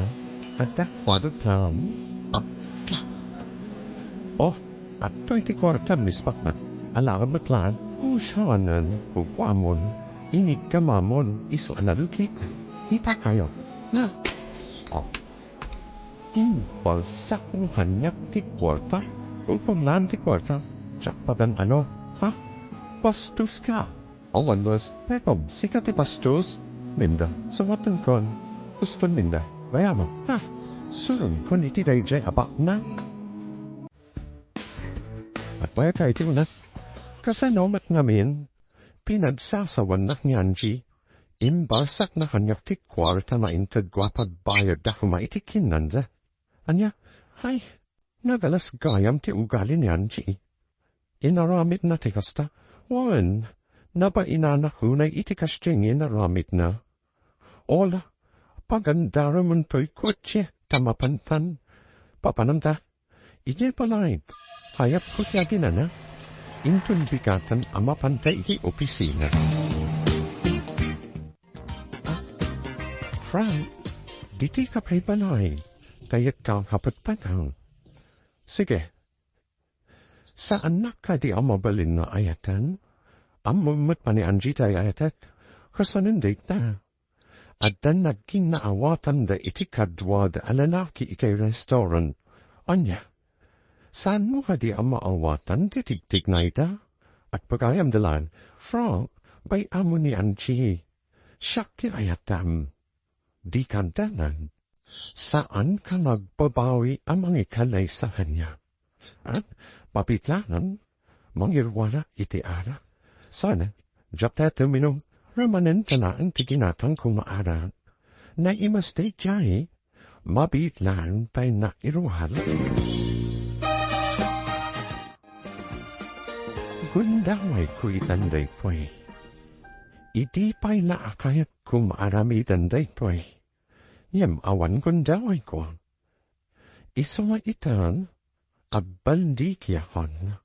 adda kuartam? Oh, adtoy ti kuartam, Miss Patna. Alaem met laeng. Usanen, kukuamon, iniggamamon, isu a nalukik. Ita kayo. Na. Oh. Hmm, balsak mo kaniak ti kuarta. Ukom laeng ti kuarta. Diak pagan ano? Ha? Bastos ka. Awan mas, pero sika ti bastos. Minda, sumaten kon. Gusto Minda, bayamo. Ha? Suron kon iti dayjay a bakna. Agbayadka iti una. Kasano met ngamin? Pinagsasawannak ni Angie. Imbalsakna kaniak ti kuarta nga inted ko a pagbayadda koma iti kinnanda. Ania? Ay, nagalas gayam ti ugali ni Angie. Inaramidna ti kasta. Wen, nabainana unay iti kasdiay nga inaramidna. Ola, pagandaramon toy kotse ta mapantan. Papananta, idiay balay, kayatko ti aginana. Inton bigaten a mapanta iti opisina. Ah, Frank, ditoy ka pay balay. Kayat ka kapatpatang. Sige. Saannak kadi a mabalin nga ayaten? Ammom met pay ni Angie ti ayatek. Kasanen dayta? Addan nagkinnaawatanda iti kaduada a lalaki iti restaurant. Ania? Saanmo kadi a maawatan ti tigtignayda? Agpagayamda laeng, Frank, bay-am ni Angie. Siak ti ayatam. Di kandanan. Saan ka nga agbabawi a mangikanaysa kaniak. At mabitlanan, mangiruara iti ara. Sana, diak ta tuminum, ramanen ta laeng ti ginatangko nga ara. Naimas daydiay, mabitlanan pay nga iruara. Gundawayko itan daytoy. Idi pay la a kayatko nga aramiden daytoy. Ngem awan gundawayko. Isu nga itan, agbaldikiakon.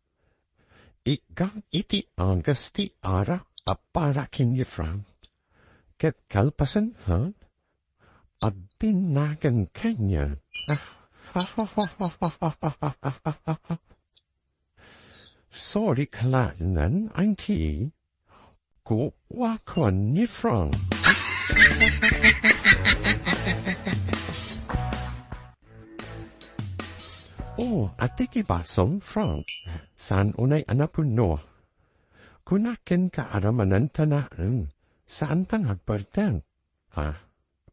Ikkan iti agas ti ara, a para ken ni Frank, ket kalpasen, ha? Agbinnakon kaniak. Sorry, Clan, Auntie. Kuakon ni Frank. Oh, ati ki basom, Frank. Saan unay a napuno? Kunak kenka a ramanen ta naeng. Saanta nga agbarteng. Ha?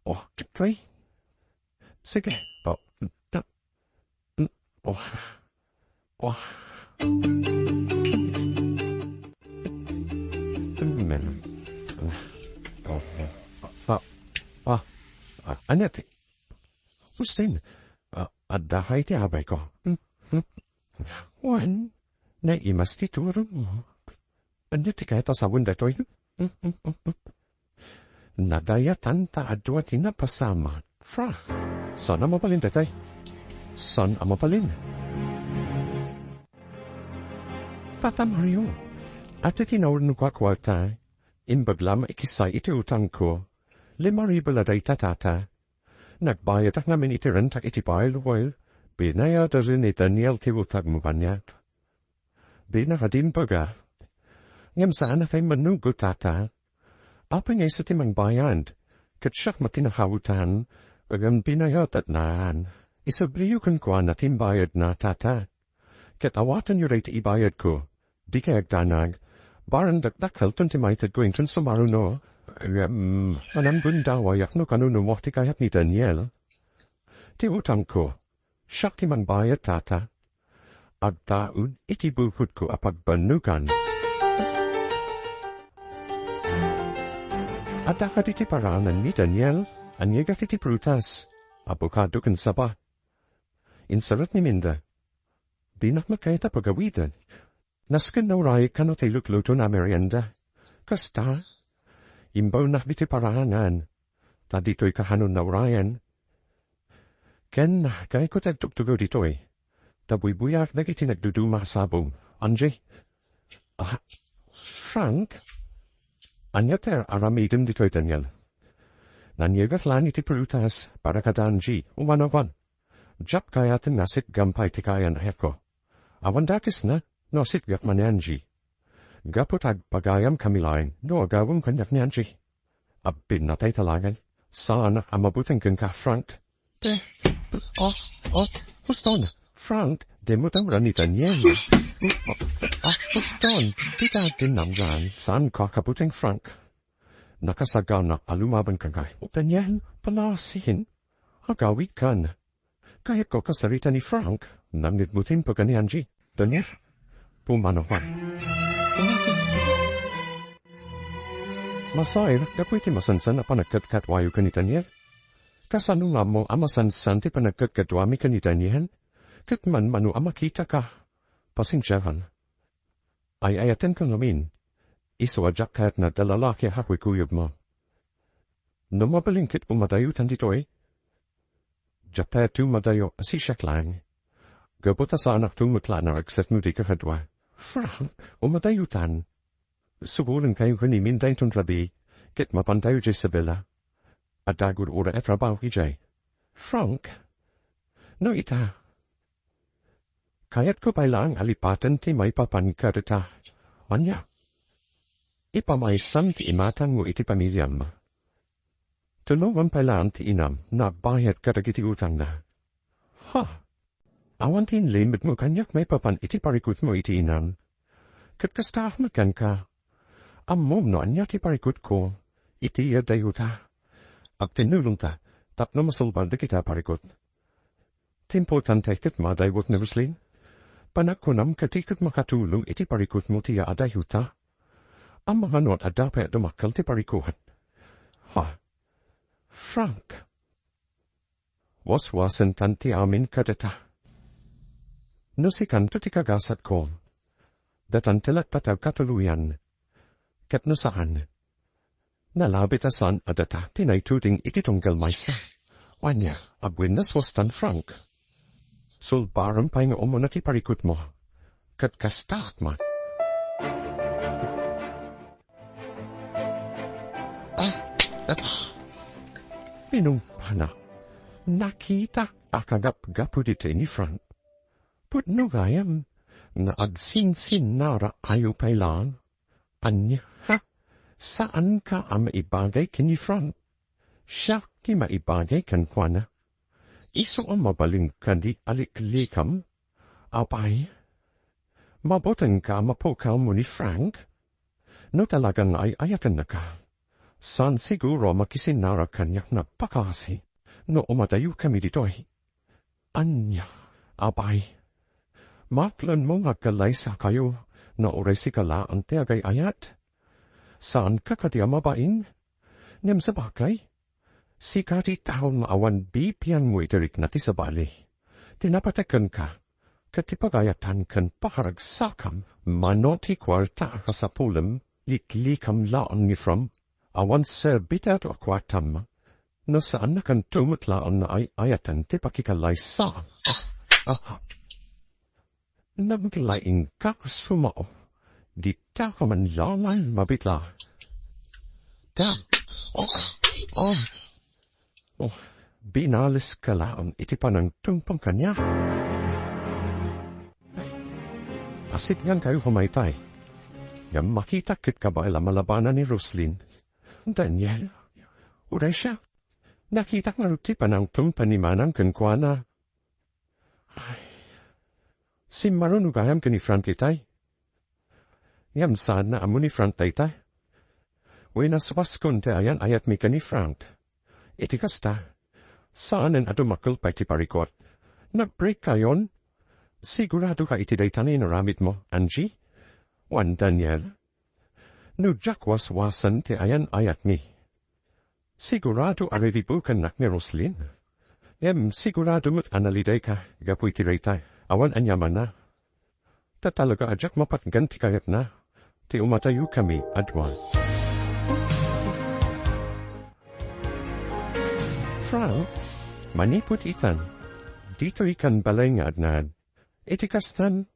Oh, kitoy. Sige. Oh, ta-, oh, oh. Amen. Oh, oh, oh, oh. Ania ti? Justin, ah, adda kay ti abayko? Hmm? Hmm? Wen, naimas ti turogmo. Ania ti kayat a sawen daytoy? Hmm? Hmm? Hmm? Hmm? Nadayatan ta adu ti napasamak. Fra, saan a mabalin daytoy? Saan a mabalin? Tata Mario, ati ti naurnog a kuarta, imbag la maikisay iti utangko. Lima ribu la dayta, Tata. Nagbayadak ngamin iti rentak iti pile, well, binayaden ni Daniel ti utangmo kaniak. Binakadimbaga. Ngem saan a kay manugo, Tata. Apay nga isu ti mangbayad? Ket siak met ti nakawetan, ngem binayadanna. Isubliyo kenkuana ti imbayadna, Tata. Ket awatenyo dayta ibayadko. Dikay agdanag. Bareng dakdakkelton ti maitedko inton sumaruno. Ngem, mananggundawayak no kanunumo ti kayat ni Daniel. Ti utangko, siak ti mangbayad, Tata. Agtaud iti bukodko a pagbannogan. Adda kadi ti paraanan ni Daniel? Ania gayam ti prutas, abokado ken saba? Insarat ni Minda. Dinak met kayat a pagawiden. Nasken naurayen kano ti luklutona a merienda. Kasta, imbawnak ditoy paraanan, ta ditoy kahanon naurayen. Ken kayatko ti agtugtugaw ditoy, ta buybuyaak dagiti nagduduma a sabong. Angie? Ah, Frank? Ania ti aramidem ditoy, Daniel? Naniagat laeng iti prutas para kada Angie, umano, awan. Diak kayaten nga sitgam pay ti kayan a ayatko. Awan dakesna no sitgak man ni Angie. Gapu ta agpagayam kami laeng no agawem kaniak ni Angie. Abbin natay talagen. Saan a mabuteng kenka, Frank. Te, oh, oh, huston, Frank, dimo ta uran ni Daniel. Oh, ah, huston, dita agtinnamgan, saan ka kabuteng, Frank. Nakasagana a lumaban kenka. Daniel, palasin. Agawidkan. Kayatko kasarita ni Frank, nangngegmo ti imbaga ni Angie. Daniel, pumanawan. Masair, gapu iti masansan a panagkatkaduayo ken ni Daniel. Kasano nga ammo a masansan ti panagkatkaduami ken ni Daniel? Ket manmano a makitaka. Pasensiakan. Ay-ayatenka ngamin. Isu a diak kayat nga adda lalaki a kuykuyogmo. No mabalin ket umadayotan ditoy. Diak kayatto madayo a sisiak laeng. Gapu ta saanakto met laeng a agset no di kakadua. Frank, umadayotan. Subolenkayo ken ni Minda inton rabii, ket mapantayo idiay Isabela. Adda agur-uray a trabaho idiay. Frank, no ita, kayatko pay laeng a lipaten ti maipapan kadata. Ania? Ipamaysam ti imatangmo iti pamiliam. Tulongam pay laeng ti inam nga agbayad kadagiti utangna. Ha? Awan ti inlimedmo kaniak maipapan iti parikutmo iti inam. Ket kasta met kenka. Ammom no ania ti parikutko iti adayota. Agtinnulongta tapno masulbad dagiti parikut. Ti importante ket madaywek ni Roslyn. Panagkunam kadi ket makatulong iti parikutmo ti adayota. Ammom no adda pay a dumakkel ti parikut. Ha? Frank. Waswasentan ti amin kadata. No sikanto ti kagasatko, datan ti latta ti agkatuloyan. Ket no saan, nalabit a saan a data ti naituding iti tunggal maysa. Ania, agwinnas wastan, Frank. Sulbarem pay nga umuna ti parikutmo. Ket kastaak met. Pinungpanak. Nakitak a kagapgapu ditoy ni Frank. Pudno gayam nga agsinsinnarakayo pay laeng. Ania? Ha? Saanka a maibagay ken ni Frank. Siak ti maibagay kenkuana. Isu a mabalin kadi a liklikam? Apay, mabutingka a mapukaw mo ni Frank? No talaga nga ay-ayatennaka, saan siguro a makisinnara kaniak napakasi no umatayokami ditoy. Ania, apay? Maaklanmo nga agkalaysakayo no uray sika laeng ti agay-ayat? Saanka kadi a mabain? Ngem sabagay, sika ti tao nga awan bibiangmo iti rikna ti sabali. Ti napatek kenka, ket ti pagayatan ken pakaragsakam, mano ti kuarta a kasapulem, liklikam laeng ni Frank. Awan serbita a kuartam. No saannakanto met laeng nga ay-ayaten ti pakikalaysa. Ah, ah, ah. Naglaingka, sumao. Dita ka man laeng mabitla. Ta. Oh, oh. Oh, binaleska laeng iti panangtungpang kaniak. Asitngankayo pay mayta. Ngem makitak ket kabael a malabanan ni Roslyn. Daniel, uray siak. Nakitak ngarud ti panangtungpang ni Manang kenkuana. Ay, simmaruno gayam ken ni Frank itay. Ngem saan a ammo ni Frank dayta. Winaswaskon ti ayan-ayatmi ken ni Frank. Iti kasta, saanen a dumakkel pay ti parikut. Nag-break kayon? Siguradoka iti dayta nga inaramidmo, Angie? Wen Daniel? No diak waswasen ti ayan-ayatmi, sigurado a riribukannak ni Roslyn. Ngem sigurado met a nalidayka gapu iti dayta. Awan aniamanna. Ta talaga a diak mapatgan ti kayatna. Ti umatayokami a dua. Frank, manipud itan, ditoy kan balay nga adnan. Iti kastan,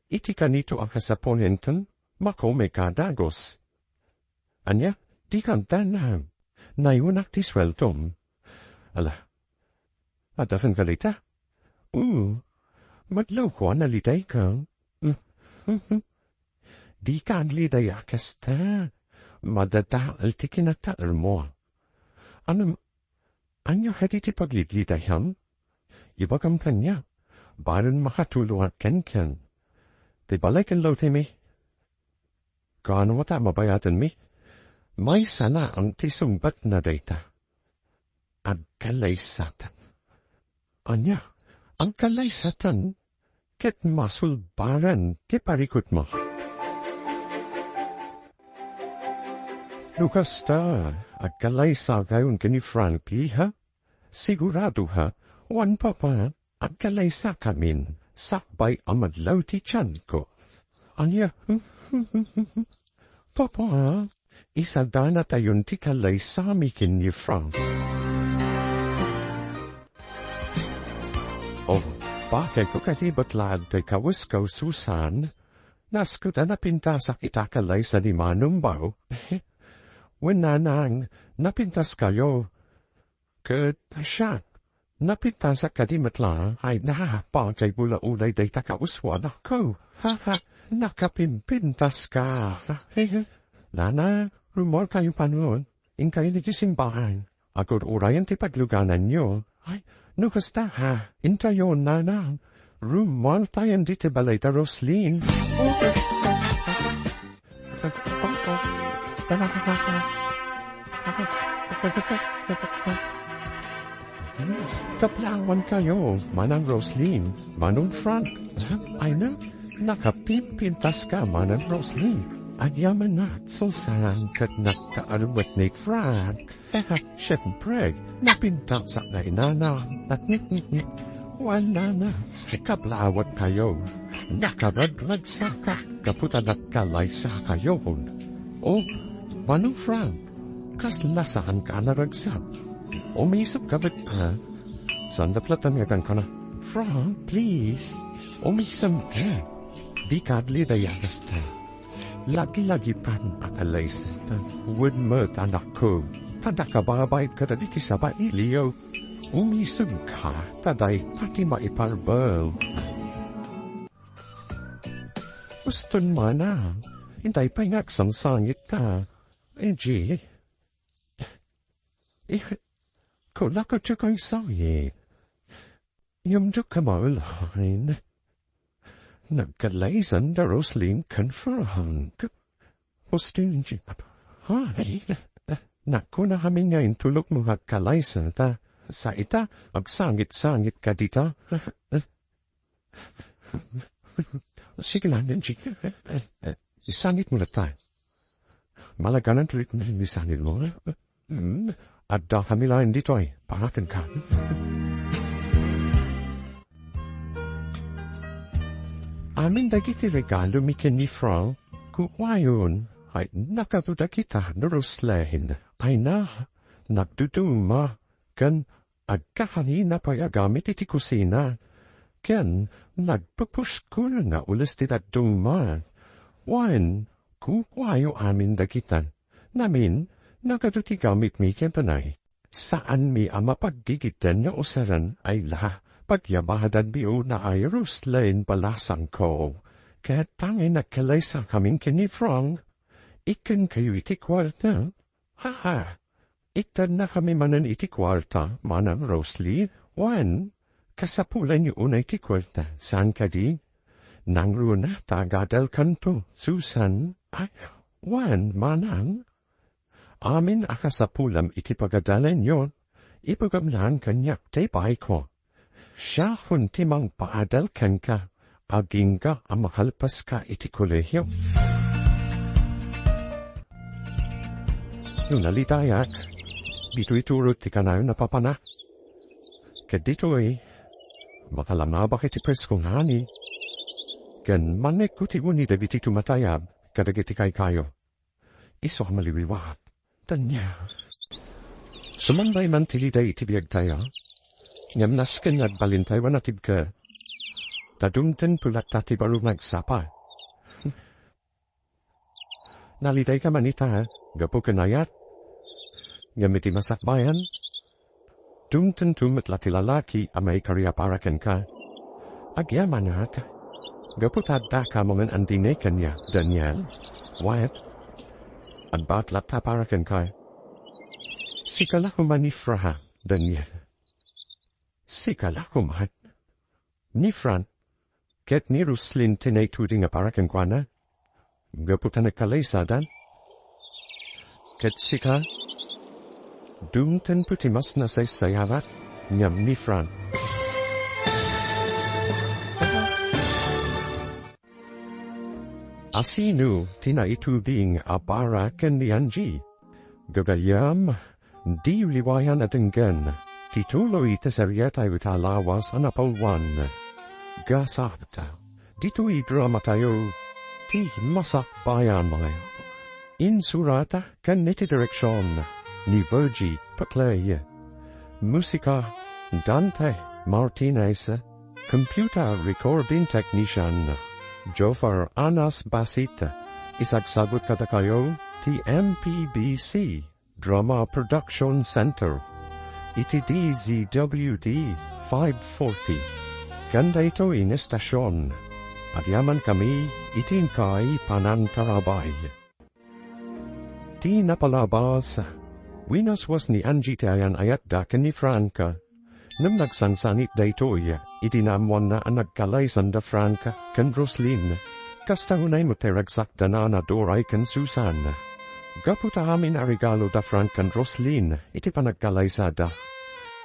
iti kanito a kasapulanten, makumeka dagus. Ania, dika agdanag. Nayunak ti sueldom. Ala, addaken ka dayta? Oo, madlawko a nalidayka. Dika agliday a kasta. Madadael ti kinataermo. Ano, ania kadi ti paglidlidayam? Ibagam kaniak, baron makatulongak kenken. Ti balay ken lawtimi. Kaano ngata a mabayatenmi? Maysa laeng ti sungbatna dayta. Agkalaysatan. Ania, agkalaysatan ket masulbaran ti parikutmo. No kasta, agkalaysakayon ken ni Frankie, ha? Sigurado, ha? Wen, Papa, agkalaysakamin sakbay a madlaw ti tianko. Ania? Papa, isadanatayon ti kalaysami ken ni Frank. Oh, baketko kadi met laeng toy kaweskawsusan? Nasken a napintasak ita kalaysa ni Manong Bao. Wen, Nanang, napintaskayo. Ket siak, napintasak kadi met laeng. Ay, na, baketko la unay dayta kausuanakko. Ha, ha, nakapimpintaska. Nana, rummuarkayo panon. Inkayo iti simbahan. Agur-urayen ti paglugananyo. Ay, no kasta, ha, intayon, Nana. Rummuartayon ditoy balay da Roslyn. Taplawankayo, Manang Roslyn, Manong Frank. Ay na, nakapimpintaska, Manang Roslyn. Agyamanak, Susan, ket nagkaarwet ni Frank. Siempre, napintasak na inana. Wen, Nana, kaplawankayo. Nakaragragsaka gapu ta nagkalaysakayo. Oh, Manong Frank, kasla saanka a naragsak? Umisipka met, ha? Saan da platon nga agkanka na? Frank, please, umisemka. Dika agliday a kasta. Lagi-lagipan a kalaysatan. Wen met, anakko. ta nakababain kadagiti sabailiw. Umisem ka, ta dayta ti maiparbeng. Uston mana, intay pay nga agsangsangitka. Angie. Eh, kulak a ti kaysaye. Ngem dika maulayen. Nagkalaysan da Roslyn ken Frank. Hostin, Angie. Ay, naku, naamin nga intulokmo nga agkalaysa ta. Sa ita, agsangit-sangit ka dita. Sige lang, Angie. Isangit mo latta. Malaganan tuloy kung sinisanit mo. Hmm, adda kami laeng ditoy, pangaken ka. Amin dagiti regalo mi ken ni Frank, kukuayon, ay nakaduda kita no Roslyn. Ay na, nagduduma, ken agkakanina pay a gamit iti kusina, ken nagpupuskol nga ules ti dadduma. Wen, kukuayo amin dagita. Ngamin, nagadu ti gamitmi ken panay. Saanmi a mapaggigiddan nga usaren ay la, pagyabadanmi una ay Roslyn balasangko. Ket tangay nagkalaysa kamin ken ni Frank. Ikkan kayo iti kuarta. Ha, ha. Itednakami manen iti kuarta, Manang Rosely. Wen, kasapulanyo unay ti kuarta, saan kadi? Nangruna ta agadalkanto, Susan. Ay, wen, Manang. Amin a kasapulam iti pagadalanyo, ibagam laeng kaniak ti baayko. Siakon ti mangpaadal kenka, agingga a makalpaska iti kolehio. No nalidayak, ditoy turod ti kanayon a papanak. Ket ditoy, makalamabak iti presko nga ani, ken mannekko ti uni dagiti tumatayab kadagiti kaykayo. Isu a maliwliwaat. Daniel. Sumambay man ti liday iti biagtayo. Ngem nasken nga agbalintayo a natibker. Ta dumtenpo latta ti baro nga agsapa. Nalidayka man ita, gapu ken ayat. Ngem iti masakbayan, dumtenpo met la ti lalaki a maikari a para kenka. Agyamanak, gapu ta addaka manen andine kaniak, Daniel. Wen, agbaat latta para kenka. Sika la koma ni Frank, Daniel. Sika la koma. Ni Frank, ket ni Roslyn ti naituding a para kenkuana. Gapu ta nagkalaysadan. Ket sika, dumtenpo ti mas nasaysayaat ngem ni Frank. Asino ti naituding a para ken ni Angie? Gagayyem, di liwayan a denggen ti tuloy ti serietayo ita a lawas a napalwan. Gasat, ditoy dramatayo, Ti Masakbayan. Insurata ken iti direksion ni Virgie Petley. Musika, Dante Martinez. Computer recording technician, Jofar Anas Basit. Isagsagut kadakayo ti M P B C Drama Production Center iti D Z W D five forty. Ken daytoy nga estasion, agyamankami iti inkay panangtarabay. Ti napalabas, winaswas ni Angie ti ayan-ayatda ken ni Frank. Ngem nagsangsangit daytoy idi naammoanna a nagkalaysan da Frank ken Roslyn. Kasta unay met ti ragsakda ni Doray ken Susan. Gapu ta amin a regalo da Frank ken Roslyn iti panagkalaysada.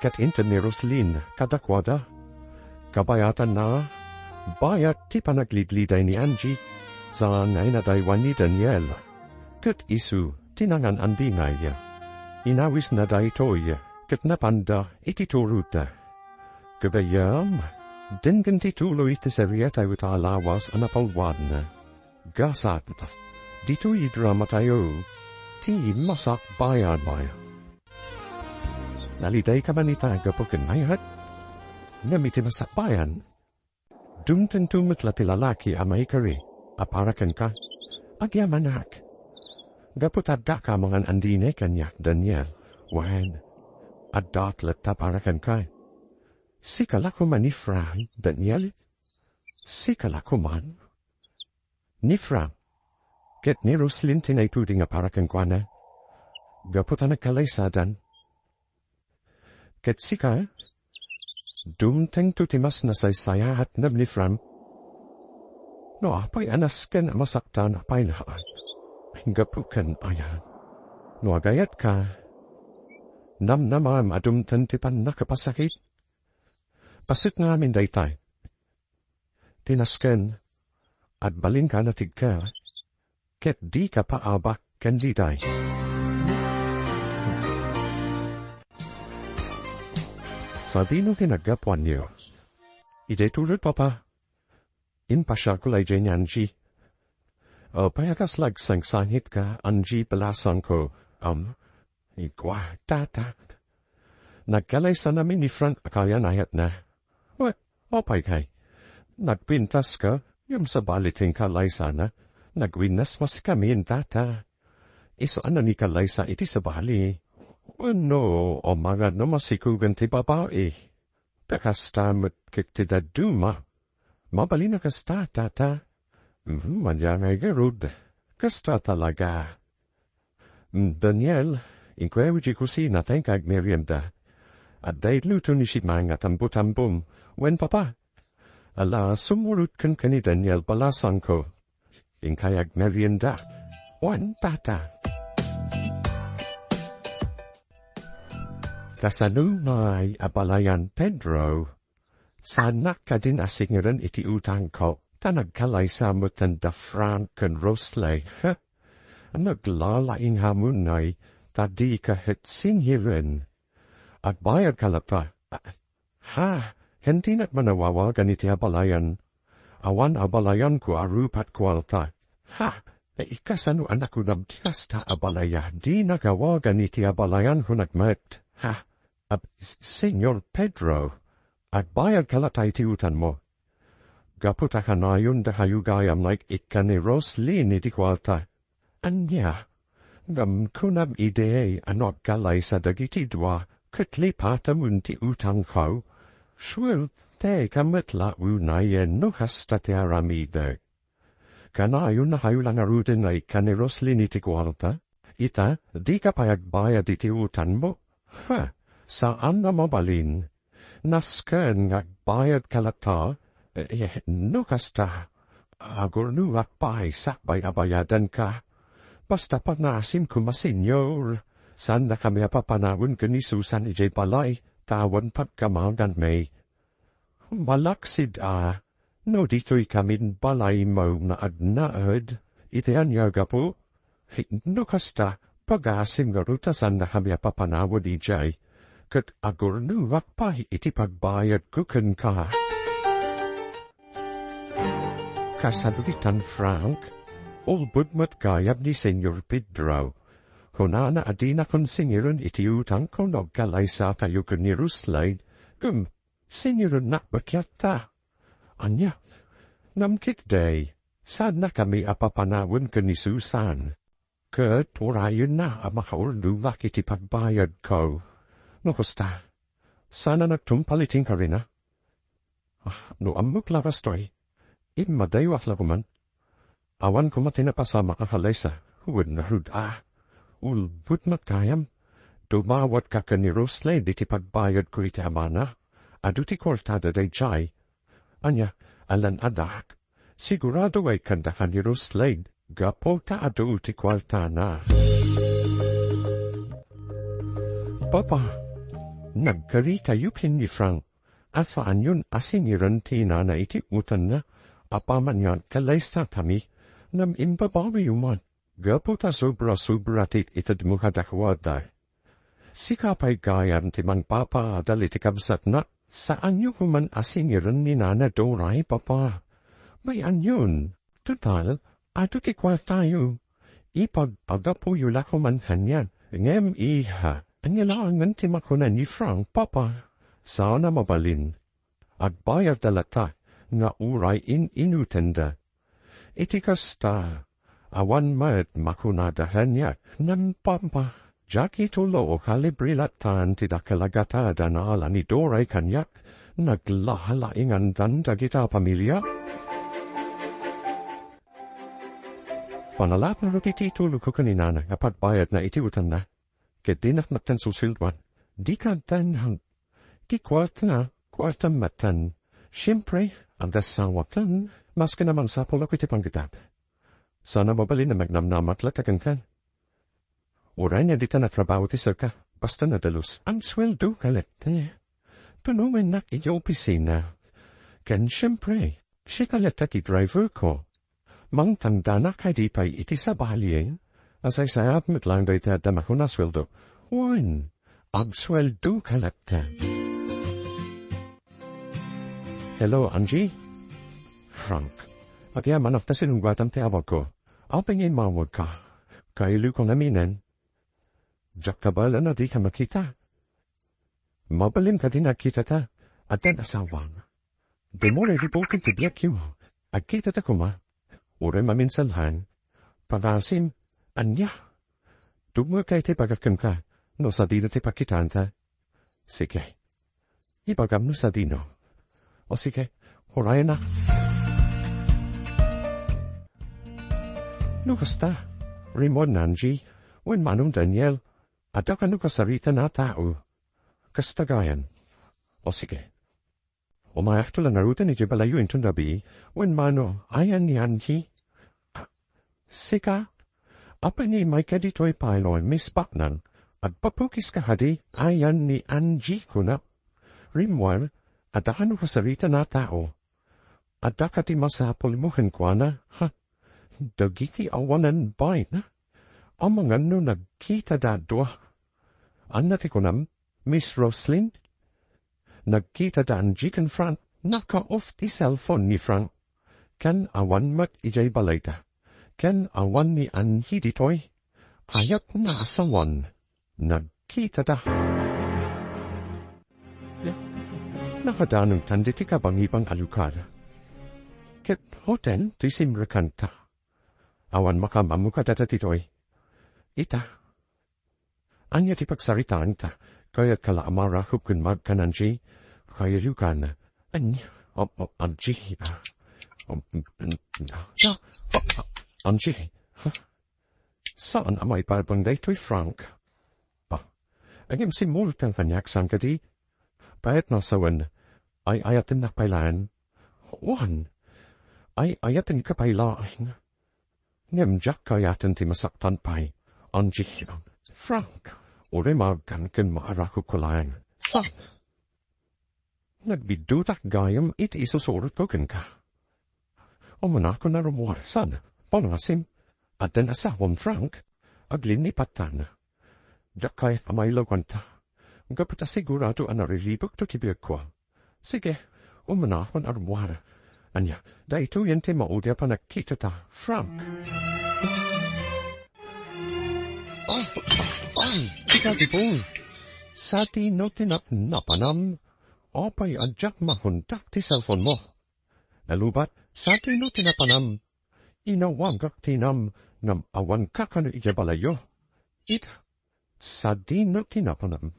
Ket inted ni Roslyn kadakuada. Kabayatanna, bayat ti panaglidliday ni Angie, saan nga inadaywan ni Daniel. Ket isu ti nangan-andingay. Inawisna daytoy ket napanda iti turod. Gagayyem, denggen ti tuloy ti serietayo ita a lawas a napalwan. Gasat, ditoy dramatayo, Ti Masakbayan. Nalidayka man ita gapu ken mayat? Ngem iti masakbayan, dumtengto met la ti lalaki a maikari a para kenka. Agyamanak. Gapu ta addaka mangan-andine kaniak, Daniel. Wen, adda latta para kenka. Sika la koma ni Frank, Daniel? Sika la koma? Ni Frank, ket ni Roslyn ti naituding a para kenkuana. Gapu ta nagkalaysadan. Ket sika, dumtengto ti mas nasaysayaatna ni Frank. No apay a nasken a masaktan a pay laeng, gapu ken ayan. No agayatka, namnamam a dumteng ti pannakapasakit. Paset nga amin daytay. Ti nasken, agbalinka a natigka, ket dika paabak ken diday. Sadino ti naggapuanyo? Idiay tulod, Papa. Impasiarko la idiay ni Angie. Apay a kasla agsangsangitka, Angie, balasangko? Am, igwa, Tata. Nagkalaysanami ni Frank a kayan-ayatna. Wen, apay kay? Nagpintaska, ngem sabali ti inkalaysana. Nagwinnas masikami, Tata. Isu a nangikalaysa iti sabali. Wenno, amangan no masikugan ti babai. Ta kasta met ket ti dadduma. Mabalin a kasta, Tata. Mhm, madiay ngarud. Kasta talaga. Mm, Daniel, inkuayo idiay kusina ta inka agmerienda. Adda iluto ni Shimang a tambo-tambom. Wen, Papa. Ala, sumurot kenka ni Daniel, balasangko. Inka agmerienda. Wen, Tata. Kasano ngay a balayan, Pedro? Saanak kadin a singiren iti utangko, ta nagkalaysa metten da Frank ken Rosley, he? Naglalaing hamon ngay, ta dika ket singiren. Agbayadka latta. Ha? Ken dinak man awawagan iti abalayan. Awan abalayanko a rupat kuarta. Ha? Kasano a nakunam ti kasta a balaya? Dinak awagan iti abalayan, kunak met. Ha? Ab-, S-, Señor Pedro, agbayadka latta iti utanmo. Gapu ta kanayon dakayo gayam nga ikkan ni Roslyn iti kuarta. Ania? Ngem kunam idi a no agkalaysa dagiti dua, ket lipatamon ti utangko. Suerteka met la unayen no kasta ti aramidek. Kanayon a kayo la ngaruden nga ikkan ni Roslyn iti kuarta? Ita, dika pay agbayad iti utanmo? Ha, saan a mabalin. Nasken nga agbayadka latta, eh, no kasta, agurnuak pay sakbay a bayadanka. Basta pangasim koma, Señor. Saannakami a papanawen ken ni Susan idiay balay, ta awan pagkamaganmi. Malaksid a, no ditoykamin balaymo nga agnaed, iti ania gapu? No kasta, pagasim ngarud ta saannakami a papanawen idiay, ket agurnuak pay iti pagbayadko kenka. Kasano itan, Frank? Ulbod met gayam ni Señor Pedro. Kunana a dinakon singiren iti utangko no agkalaysatayo ken ni Roslyn, ngem singirennak met kasta. Ania? Ngem ketdi, saannakami a papanawen ken ni Susan. Ket urayenna a makaurnuak iti pagbayadko. No kasta, saan a nagtungpal iti inkarina? Ah, no ammok la kastoy, immadayuak la koman. Awan koma ti napasamak a kalaysa, wen ngarud a. Ulbod met gayam, dumawatka ken ni Roslyn iti pagbayadko iti amana. Adu ti kuartada daydiay. Ania, alan-adak, sigurado a ikkandaka ni Roslyn gapu ta adu ti kuartana. Papa, nagkaritayo ken ni Frank a saanyon a singiren ti inana iti utanna apaman nga agkalaysatami, ngem imbabawiyo man, gapu ta sobra-sobra ti itedmo kadakuada. Sika pay gayam ti mangpapaadal iti kabsatna. Saanyo koman a singiren ni Nana Doray, Papa. Mayanyon. Total, adu ti kuartayo. Ipagpagapuyo la koman kanian. Ngem, iha, ania laengen ti makuna ni Frank, Papa? Saan a mabalin. Agbayadda latta nga uray in-inutenda. Iti kasta, awan met makunada kaniak, ngem, Papa, Jackie Tullo, kalibre lattan ti dakkel a gatada naalan ni Doray kaniak, naglalaingandan dagita a pamilia. Panalapno ti titulo ko ken ni Nana nga pagbayadna iti utanna, ket dinak metten susueldoan. Dika addan, ti kuartana, kuartam metten. Siempre, agassawakan, maski a mangsapulak iti panggedap. Saan a mabalin a magnamnamak latta kenka. Uray no ditan a trabaho ti serka, basta nadalus. Agsueldoka latta. Tulongannak iti opisina. Ken siempre, sika latta ti driver ko. Mangtangdanak kadi pay iti sabali, a saysayat met laeng dayta adda makuna a sueldo. Wen, agsueldoka latta. Hello, Angie? Frank. Agyamanak ta sinungbatam ti awagko. Apay nga immawagka? Kailiwko ngaminen. Diak kabaelan a dika makita. Mabalin kadi nga agkitata? Addan asawam. Dimo nga ribuken ti biagyo. Agkitata koma. Uray maminsan laeng. Pangasim, ania? Dumngegka iti ibagak kenka, no sadino ti pagkitaanta. Sige. Ibagam no sadino. O sige, urayna. No kasta, rimmuar, Angie, wen manong Daniel, adda kano kasaritan a tao. Kasta gayam. O sige. Umayakto la ngaruden idiay balayyo inton rabii, wen mano, ayan ni Angie? Sika? Apay nga immayka ditoy pay no, Miss Baknang? Agpapukiska kadi, ayan ni Angie, kuna. Rimmuar, adda kano kasaritan a tao. Adda kadi masapulmo kenkuana, ha? Dagiti awanan bain. Amangan no nagkitada a dua. Ania ti kunam, Miss Roslyn? Nagkitada Angie ken Frank. Naka-off ti cellphone ni Frank. Ken awan met idiay balayda. Ken awan ni Angie ditoy. Kayatna a sawen, nagkitada. Nakadanongtan ditoy kabangibang a lugar. Ket hotel ti simrekanta. Awan makaammo kadata ditoy. Ita, ania ti pagsaritaanta? Kayatka la a marakup ken magkan, Angie? Kailiwkan. Ania? Am-, am-, Angie. Ah, am-, am-, ah, ah, Angie. Huh? Saan a maiparbeng daytoy, Frank? Ah, ngem simmurotkan kaniak, saan kadi? Payatna a sawen, ay-ayatennak pay laeng. Wen, ay-ayatenka pay laeng. Ngem diak kayaten ti masaktan pay. Angie, Frank, uray magkan ken maarakupko laeng. Saan? Nagbiddutak gayam iti isusurotko kenka. Umanakon a rummuar, saan? Pangasim, addan asawam, Frank? Aglinnipattan. Diak kayat a mailaw kanta. Gapu ta sigurado a nariribukto ti biagko. Sige, umanakon a rummuar. Ania, daytoyen ti maudi a panagkitata, Frank. Ay, ay, ikaw, Ipong. Sadino ti napnapanam? Apay a diak makontak ti cellphone mo? Nalubat, sadino ti napanam? Inawagak ti inam ngem awanka kano idiay balayyo. Ita, sadino ti napanam?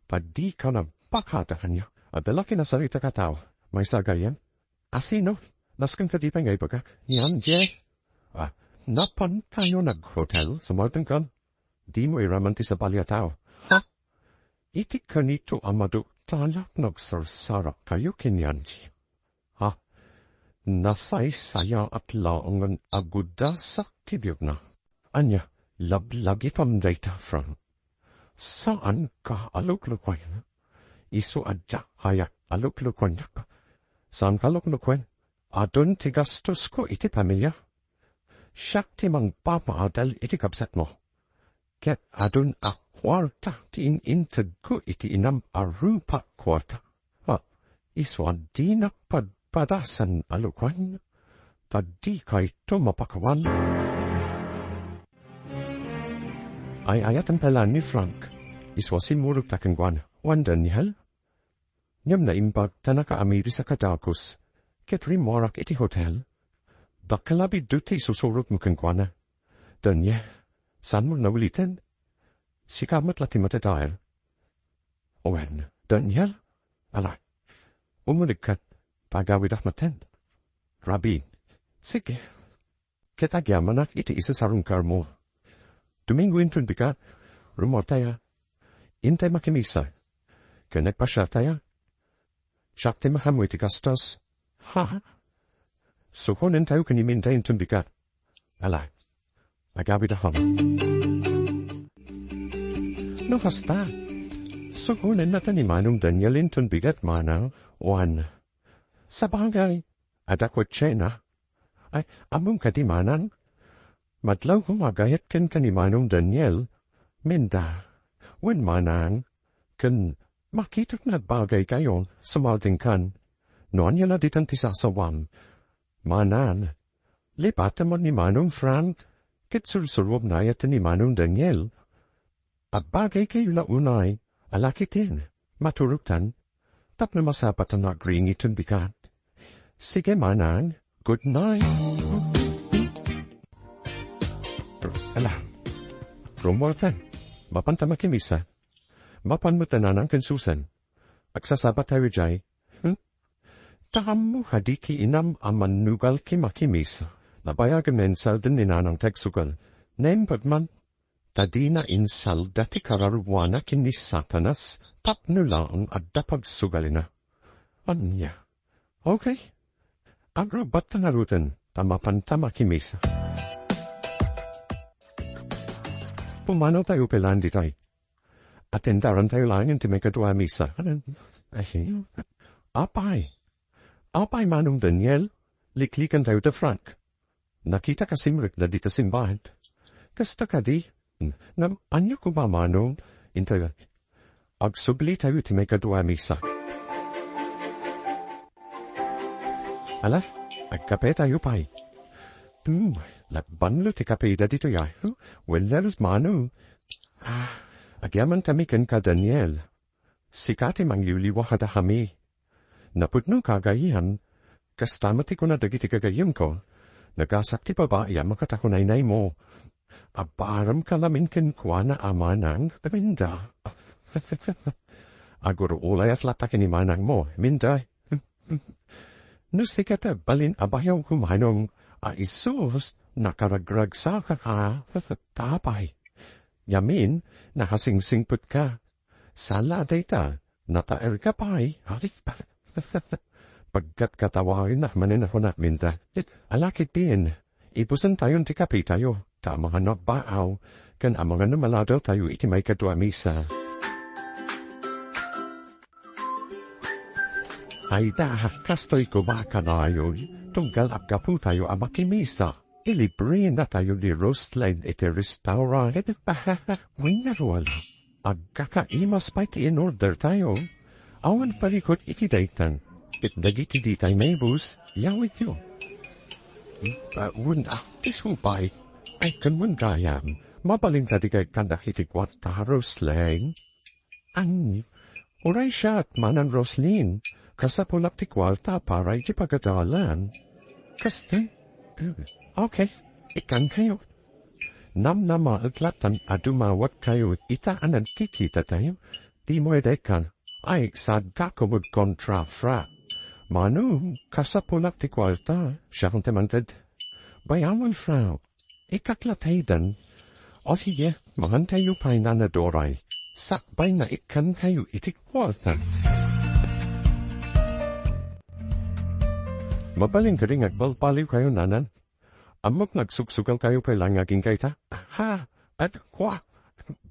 Padika nagpakada kaniak. Adda la kinasarita a tao. Maysa gayam? A sino? Nasken kadi pay nga ibagak? Ni Angie. Ah, napankayo naghotel? Sumartenkan? Dimo iraman ti sabali a tao. Ha? Iti kanito a maduktalak nagsarsarakkayo ken ni Angie. Ha? Nasaysayaat laengen a gudasak ti biagna. Ania, lablagitam dayta, Frank? Saanka a luklukuen? Isu a diak kayat a luklukuennak. Saanka a luklukuen? Adun ti gastosko iti pamilia. Siak ti mangpapaadal iti kabsatmo. Ket adun a kuarta ti in-intedko iti inam a rupak kuarta. Ha, isu a dinak padpadasan a lukuen, ta dikayto mapakawan. Ay-ayaten pay laeng ni Frank, isu a simmurotko kenkuana. Wen, Daniel? Ngem naimbag ta nakaamiris a kadagus, ket rimmuarak iti hotel. Dakkel a biddut ti isusurotmo kenkuana. Daniel, saanmo nga uliten? Sika met la ti matedal. Wen, Daniel? Ala, umunegka, ta agawidak maten. Rabin, sige. Ket agyamanak iti isasarungkarmo. Domingo inton bigat, rummuartaya. Intay makimisa. Ken nagpasiartaya. Siak ti makaammo iti gastos. Ha? Sukonentayo ken ni Minda inton bigat. Ala, agawidakon. No kasta, sukonenna ta ni Manong Daniel inton bigat, manang, wen. Sabagay, adda kotsena. Ay, ammom kadi, manang? Madlaw koma gayat kenka ni Manong Daniel, Minda, wen manang, ken makitak nga agbagaykayo, sumaltingkan. No ania la ditan ti sasawam. Manang, lipatem ni Manong Frank, ket sursuruam aya ti ni Manong Daniel. Agbagaykayo la unay, ala ketdin, maturogtan, tapno masapatan nga agringi ton bigat. Sige, manang, good night. Ala, rummuartan, mapanta makimisa. Mapan met a nanang ken Susan. Agsasabatayo idiay. Hmm? Ta ammo kadi ti inam a mannugal ti makimisa. Nabayagen nga insalden ni nanang ti agsugal. Naimbag man. Ta dina insalda ti kararuana ken ni Satanas tapno laeng adda pagsugalina. Ania? Okay. Agrubbatta ngaruden, ta mapanta makimisa. Pumanawtayo pay laeng ditoy. Atendarantayo laeng ti maikadua a misa. Ay, apay. Apay, Manong Daniel, liklikantayo da Frank. Nakitaka simrek dagiti simbahan. Kasta kadi, ngem ania koma, manong, inta agsublitayo ti maikadua a misa. Ala, agkapetayo pay. Hmm, nagbanlo ti kape dagitoy, ah. Wen, manong. Ah, agyamankami kenka, Daniel. Sika ti mangliwliwa kadakami. Napudno, kagayan. Kasta met ti kuna dagiti gagayyemko. Nagasak ti babai a makatakunaynaymo. Abaramka lamin kenkuana a manang, Minda. Agur-ulayat latta ken ni manangmo, Minda. No sika ti agbalin a bayaw, manong, a isus, nakaragragsaka, a, ta apay. Ngamin, nakasingsingpetka. Saan la a dayta, nataerka pay. Pagkatkatawaennak manen a kunak, Minda. Ala ketdin, ibusentayon ti kapetayo, ta amangan no agbaaw, ken amangan no maladawtayo iti maikadua a misa. Ay da, kastoy koma kanayon, tunggal aggaputayo a makimisa. Ilibrenatayo ni Roslyn iti restaurant. Wen ngarud, agkakaimas pay ti in-ordertayo. Awan parikut iti daytan. Ket dagiti ditay maibus, yawityo. Wen, ah, ti supay. Ay, ken wen gayam, mabalin kadi nga ikkannak iti kuarta, Roslyn? Ay, uray siak, Manang Roslyn, kasapulak ti kuarta para iti pagadalan. Kasta? Okay, ikkankayo. Namnamaet latta a dumawatkayo ita a nagkikitatayo. Dimo ida ikkan. Ay, sadka kumud kontra, Fra. Manong, kasapulak ti kuarta, siak ti mangted. Bayawan, Fra. Ikkak la taydan. O sige, mangantayo pay, Nana Doray. Sakbay nga ikkankayo iti kuarta. Mabalin kadi nga agbalbaliwkayo, Nana? Ammok nga agsugsugalkayo pay laeng nga agingga ita. Ha? At kua?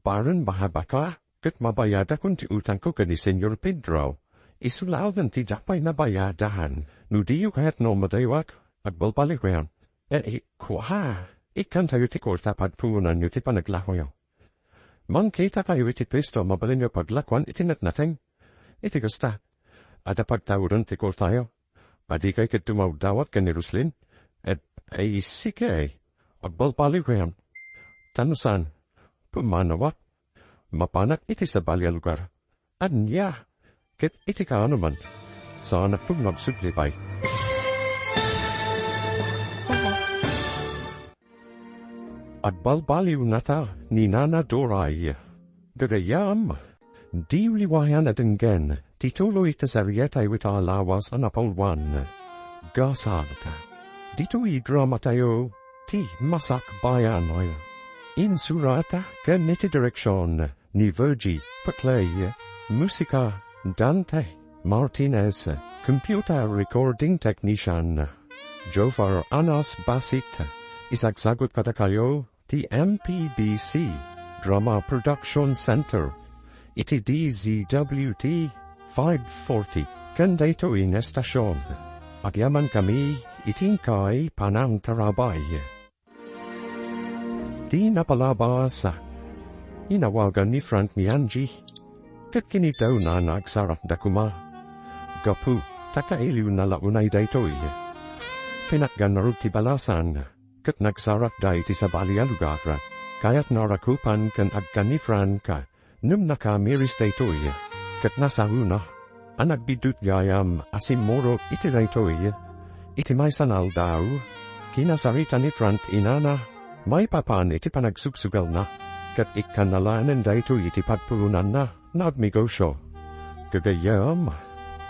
Bareng mahabaka? Ket mabayadakon ti utangko ken ni Señor Pedro. Isu laeng ti diak pay nabayadan. No diyo kayat nga umadayawak, agbalbaliwkayon. Eh, eh, kua, ikkantayo ti kuarta pagtuonanyo ti panaglakoyo. Mangkitakayo iti puesto a mabalinyo paglakuan iti natnateng. Iti kasta, adda pagtauden ti kuartayo. Adikay ketdi maudawat ken ni Roslyn? Et, ay, sige. Agbalbaliwkayon. Ta no saan, pumanawak. Mapanak iti sabali a lugar. Ania? Ket iti kaanoman, saanak pay nga agsubli pay. Agbalbaliwnata ni Nana Doray. Gagayyem, diyo liwayan a denggen ti tuloy ti serietayo ita a lawas a napalwan. Gasalka. Ditoy dramatayo, ti Masakbayan. Insurata ken iti direksion ni Virgie Paclay, musika, Dante Martinez, computer recording technician, Jofar Anas Basit, isagsagut kadakayo ti M P B C Drama Production Center, iti D Z W T five forty, ken daytoy nga estasion. Agyamankami iti inkay panangtarabay. Ti napalabas, inawagan ni Frank ni Angie, ket kinitawna nga agsarakda koma. Gapu ta kailiwna la unay daytoy. Pinatgan ngarud ti balasan, ket nagsarakda iti sabali a lugar. Kayatna a rakupan ken agkan ni Frank, ngem nakamiris daytoy, ket nasaona a nagbiddut gayam a simmurot iti daytoy. Iti maysa nga aldaw, kinasarita ni Frank ti inana maipapan iti panagsugsugalna, ket ikkanna laengen daytoy iti pagpuonanna nga agnegosio. Gagayyem,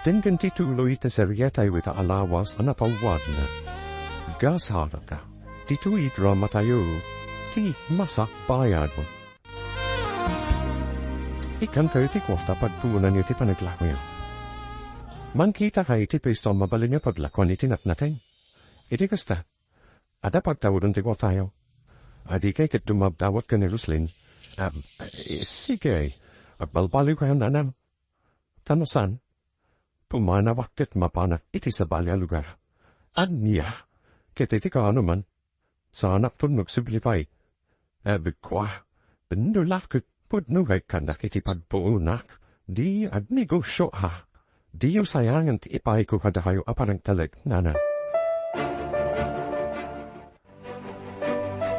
denggen ti tuloy ti serietayo ita a lawas a napalwan. Gasalka. Ditoy dramatayo, ti Masakbayan. Ikkankayo ti kuarta pagpuonanyo ti panaglakoyo. Mangkitakayo iti puesto a mabalin nga paglakoan iti natnateng. Iti kasta, adda pagtauden ti kuartayo. Adikay ket dumawdawat ken ni Roslyn. Am, eh, sige. Agbalbaliwkayon, nanang. Ta no saan, pumanawak ket mapanak iti sabali a lugar. Ania? Ket iti kaano man, saanakton nga agsubli pay. Ebekua, no la ket pudno nga ikkannak iti pagpuonak, di agnegosio a. Diyo sayangen ti ipayko kadakayo a panagtalek, nana.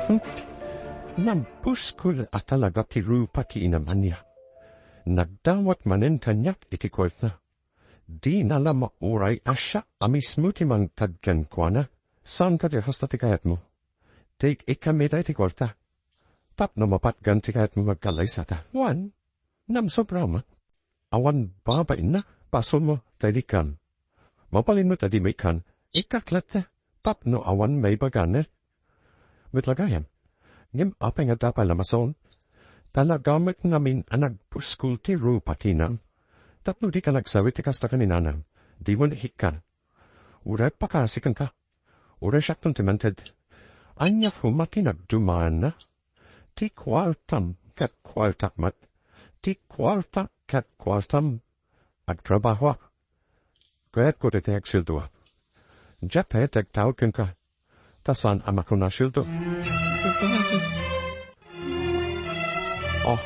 Hmm. Nagbuskol a talaga ti rupa ti inamana. Nagdawat manen kaniak iti kuarta. Dina la mauray a siak a mismo ti mangted kenkuana. Saan kadi a kasta ti kayatmo? Ti ikkami dayta ti kuarta. Tapno mapatgan ti kayatmo nga agkallaysata. Wen, ngem sobram. Awan babainna, basolmo, ta idi ikkan. Mabalinmo ta dimo ikkan, ikkak latta, tapno awan maibagana. Met la gayam, ngem apay nga adda pay la masaon? Talaga met ngamin a nagbuskol ti rupa ti inam. Tapno dika nagsawi ti kasta ken ni nanam, dimo ikkan. Uray pakasi kenka. Uray siakton ti mangted. Ania koma ti nagdumana? Ti kuartam ket kuartak met. Ti kuarta ket kuartam. Agtrabahoak. Kayatko dayta agsueldoak. Diak pay agtaud kenka. Ta saan a makuna a sueldo. Oh,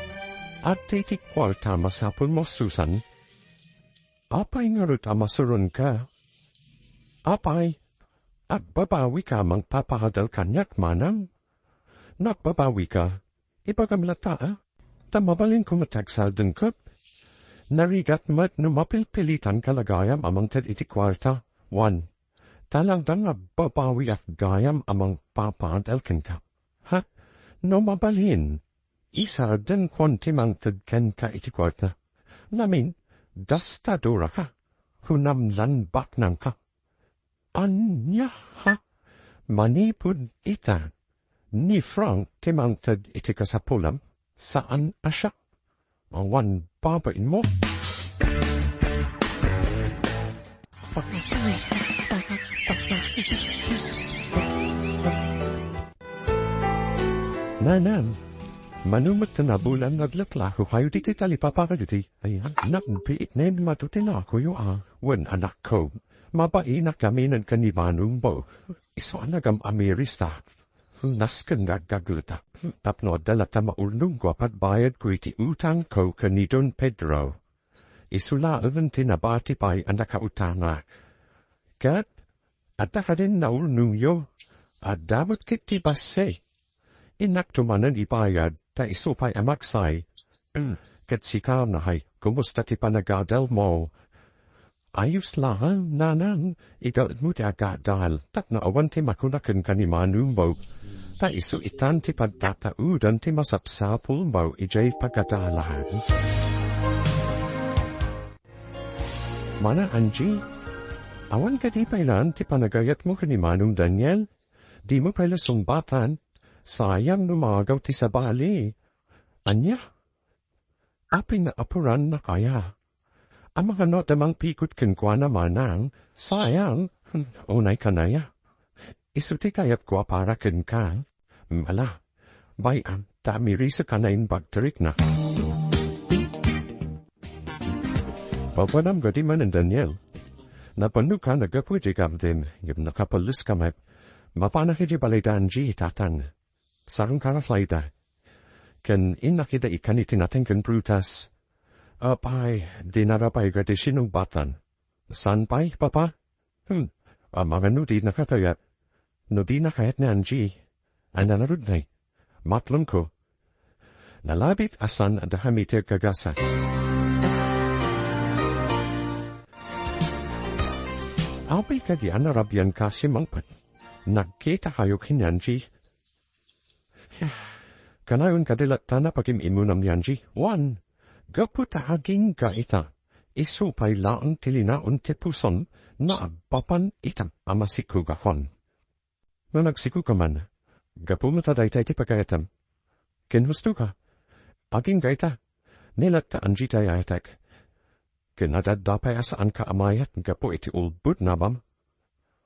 adda iti kuarta a masapulmo, Susan. Apay ngarud a masuronka? Apay, agbabawika a mangpapaadal kaniak, manang? No agbabawika, ibagam latta, a? Ta mabalinko met ti agsardengkek. Narigat met no mapilpilitanka la gayam a mangted iti kuarta. Wen, talaga nga agbabawiak gayam a mangpapaadal kenka. Ha? No mabalin, isardengkon ti mangted kenka iti kuarta. Ngamin, gastadoraka. Kunam lan baknangka. Ania, ha? Manipud ita, ni Frank ti mangted iti kasapulam, saan a siak. Awan babainmo. Nanam, mano met ti nabulan nga aglaklako kayo ditoy talipapa kaditoy? Ay, nagbiit na yung matutin akoyo, a. Wen, anakko, mabainak kami nan kanibano mo. Isu a nagam-amiris ta. Nasken nga aggagleta. Tapno adda latta maurnongko a pagbayadko iti utangko ken ni Don Pedro. Isu laengen ti nabati pay a nakautangak. Ket adda kadin naurnongyo? Adda met ket ti bassit. Innakto manen ibayad ta isu pay a maksay. Ket sika, nahay, kumusta ti panagadalmo? Ayos laeng, nanang, igaedmo ti agadal, tapno awan ti makuna kenka ni manongmo. Ta isu itan ti pagtataudan ti masapsapulmo idiay pagadalan. Mana Angie, awan kadi pay laeng ti panagayatmo ken ni Manong Daniel? Dimo pay la sungbatan? Sayang no maagaw ti sabali. Ania? Apay nga apurannaka aya? Amangan no adda mangpikut kenkuana, manang. Sayang. Hmm, unay kanaya. Isu ti kayatko a para kenka. Mala, bay-am, ta mirisek a naimbag ti rikna. Papanam gadi manen, Daniel. Napannuka naggapu iti gabdem, ngem nakapalus ka met. Mapanak iti balay da Angie, tatan. Sarong karaflayda. Ken innak ida ikkan iti nateng ken prutas. Apay, dinara pay gadi sinungbatan. Saan pay, Papa? Hmm, amangan no dinaka kayat. No dina kayat ni Angie, ay nangarudnay. Matlonko. Nalabit a saan a dakami ti agkagasa. Apay kadi a narabian kasi mangpet? Nagkita kayo ken ni Angie? Kanayon kadi latta a pagim-imunam ni Angie? Wen, gapu ta agingga ita, isu pay laeng ti linaon ti pusom nga agpapan ita a masikugakon. No nagsikugka man, gapu met ta dayta ti pagayatam. Ken husto ka, agingga ita, ni latta Angie ti ayatek. Ken adda pay a saanka a mayat gapu iti ulbod nga abam.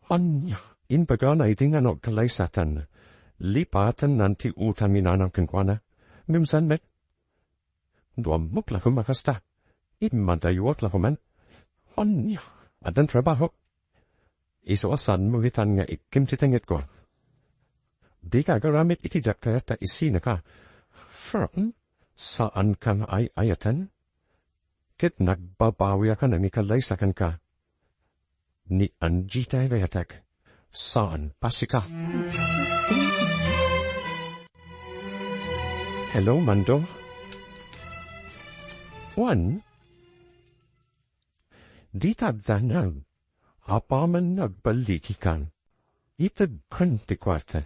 Ania, imbagana idi nga no agkalaysatan, lipatennan ti utang ni nanang kenkuana. Ngem saan met? No ammok la koma kasta, immadayuak la koma. Ania, addan trabaho. Isu a saanmo itan nga ikkim ti tengngekko. Dika agaramid iti diak kayat ta isinaka. Fern, saanka nga ay-ayaten? Ket nagbabawiak a nangikalaysa kenka. Ni Angie ti ay-ayatek. Saan, pasika. Hello, Mando? Wen? Dita agdanag. Apaman nga agballigikan, itedkan ti kuarta.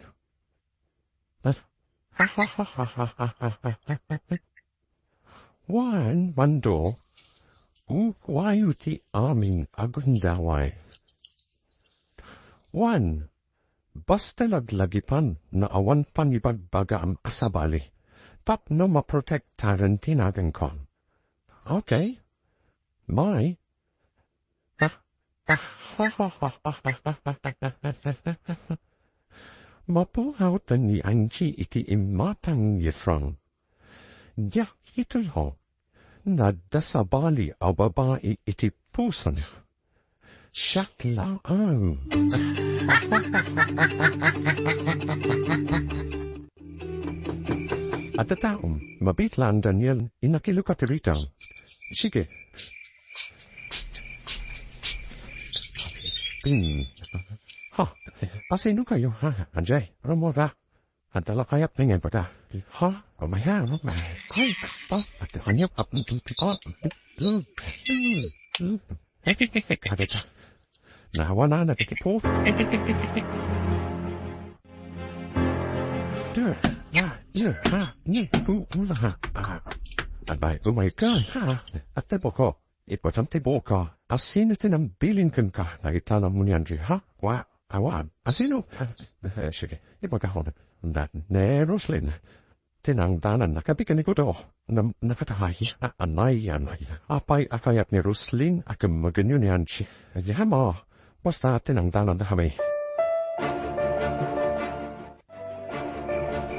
Wen, Mando, ukoayo ti amin a gundaway. Wen, basta laglagipan nga awan pangibagbagaam a sabali tapno maprotektaran ti naganko. Okay. May. Mapukaw ta ni Angie iti imatang ni Frank. Diak itulo. Nadda sabali a babai iti pusona. Siak laeng. Adda taom, mabitlaan, Daniel, innak iluka ti rita. Sige. Hmm. Ha, asino kayo, ha? Anjay, Ramora. Adda la kayat nga ibaga. Ha? Umaya, umaya. Ay, pa, ate kanya, pa, pa, pa, pa. Nahawa na, nagkikipo. Dur, ha, dur, ha, ni, pu, ula, ha. Ah, abay, oh my God, ha. Ate Boko, ipatam ti boka. Asino ti nambilin kenka? Nagitanam mo ni Andre, ha? Wa, awa, asino? Eh, sige, ipagkahon. Na, ne, Roslyn. Tinangdanan na kapi ken ni Kudo. Nam-, nakatahay. A-, anay, anay. Apay a kayat ni Roslyn a kemmegenyo ni Angie? Adi, ama, basta tinangdanan na kami.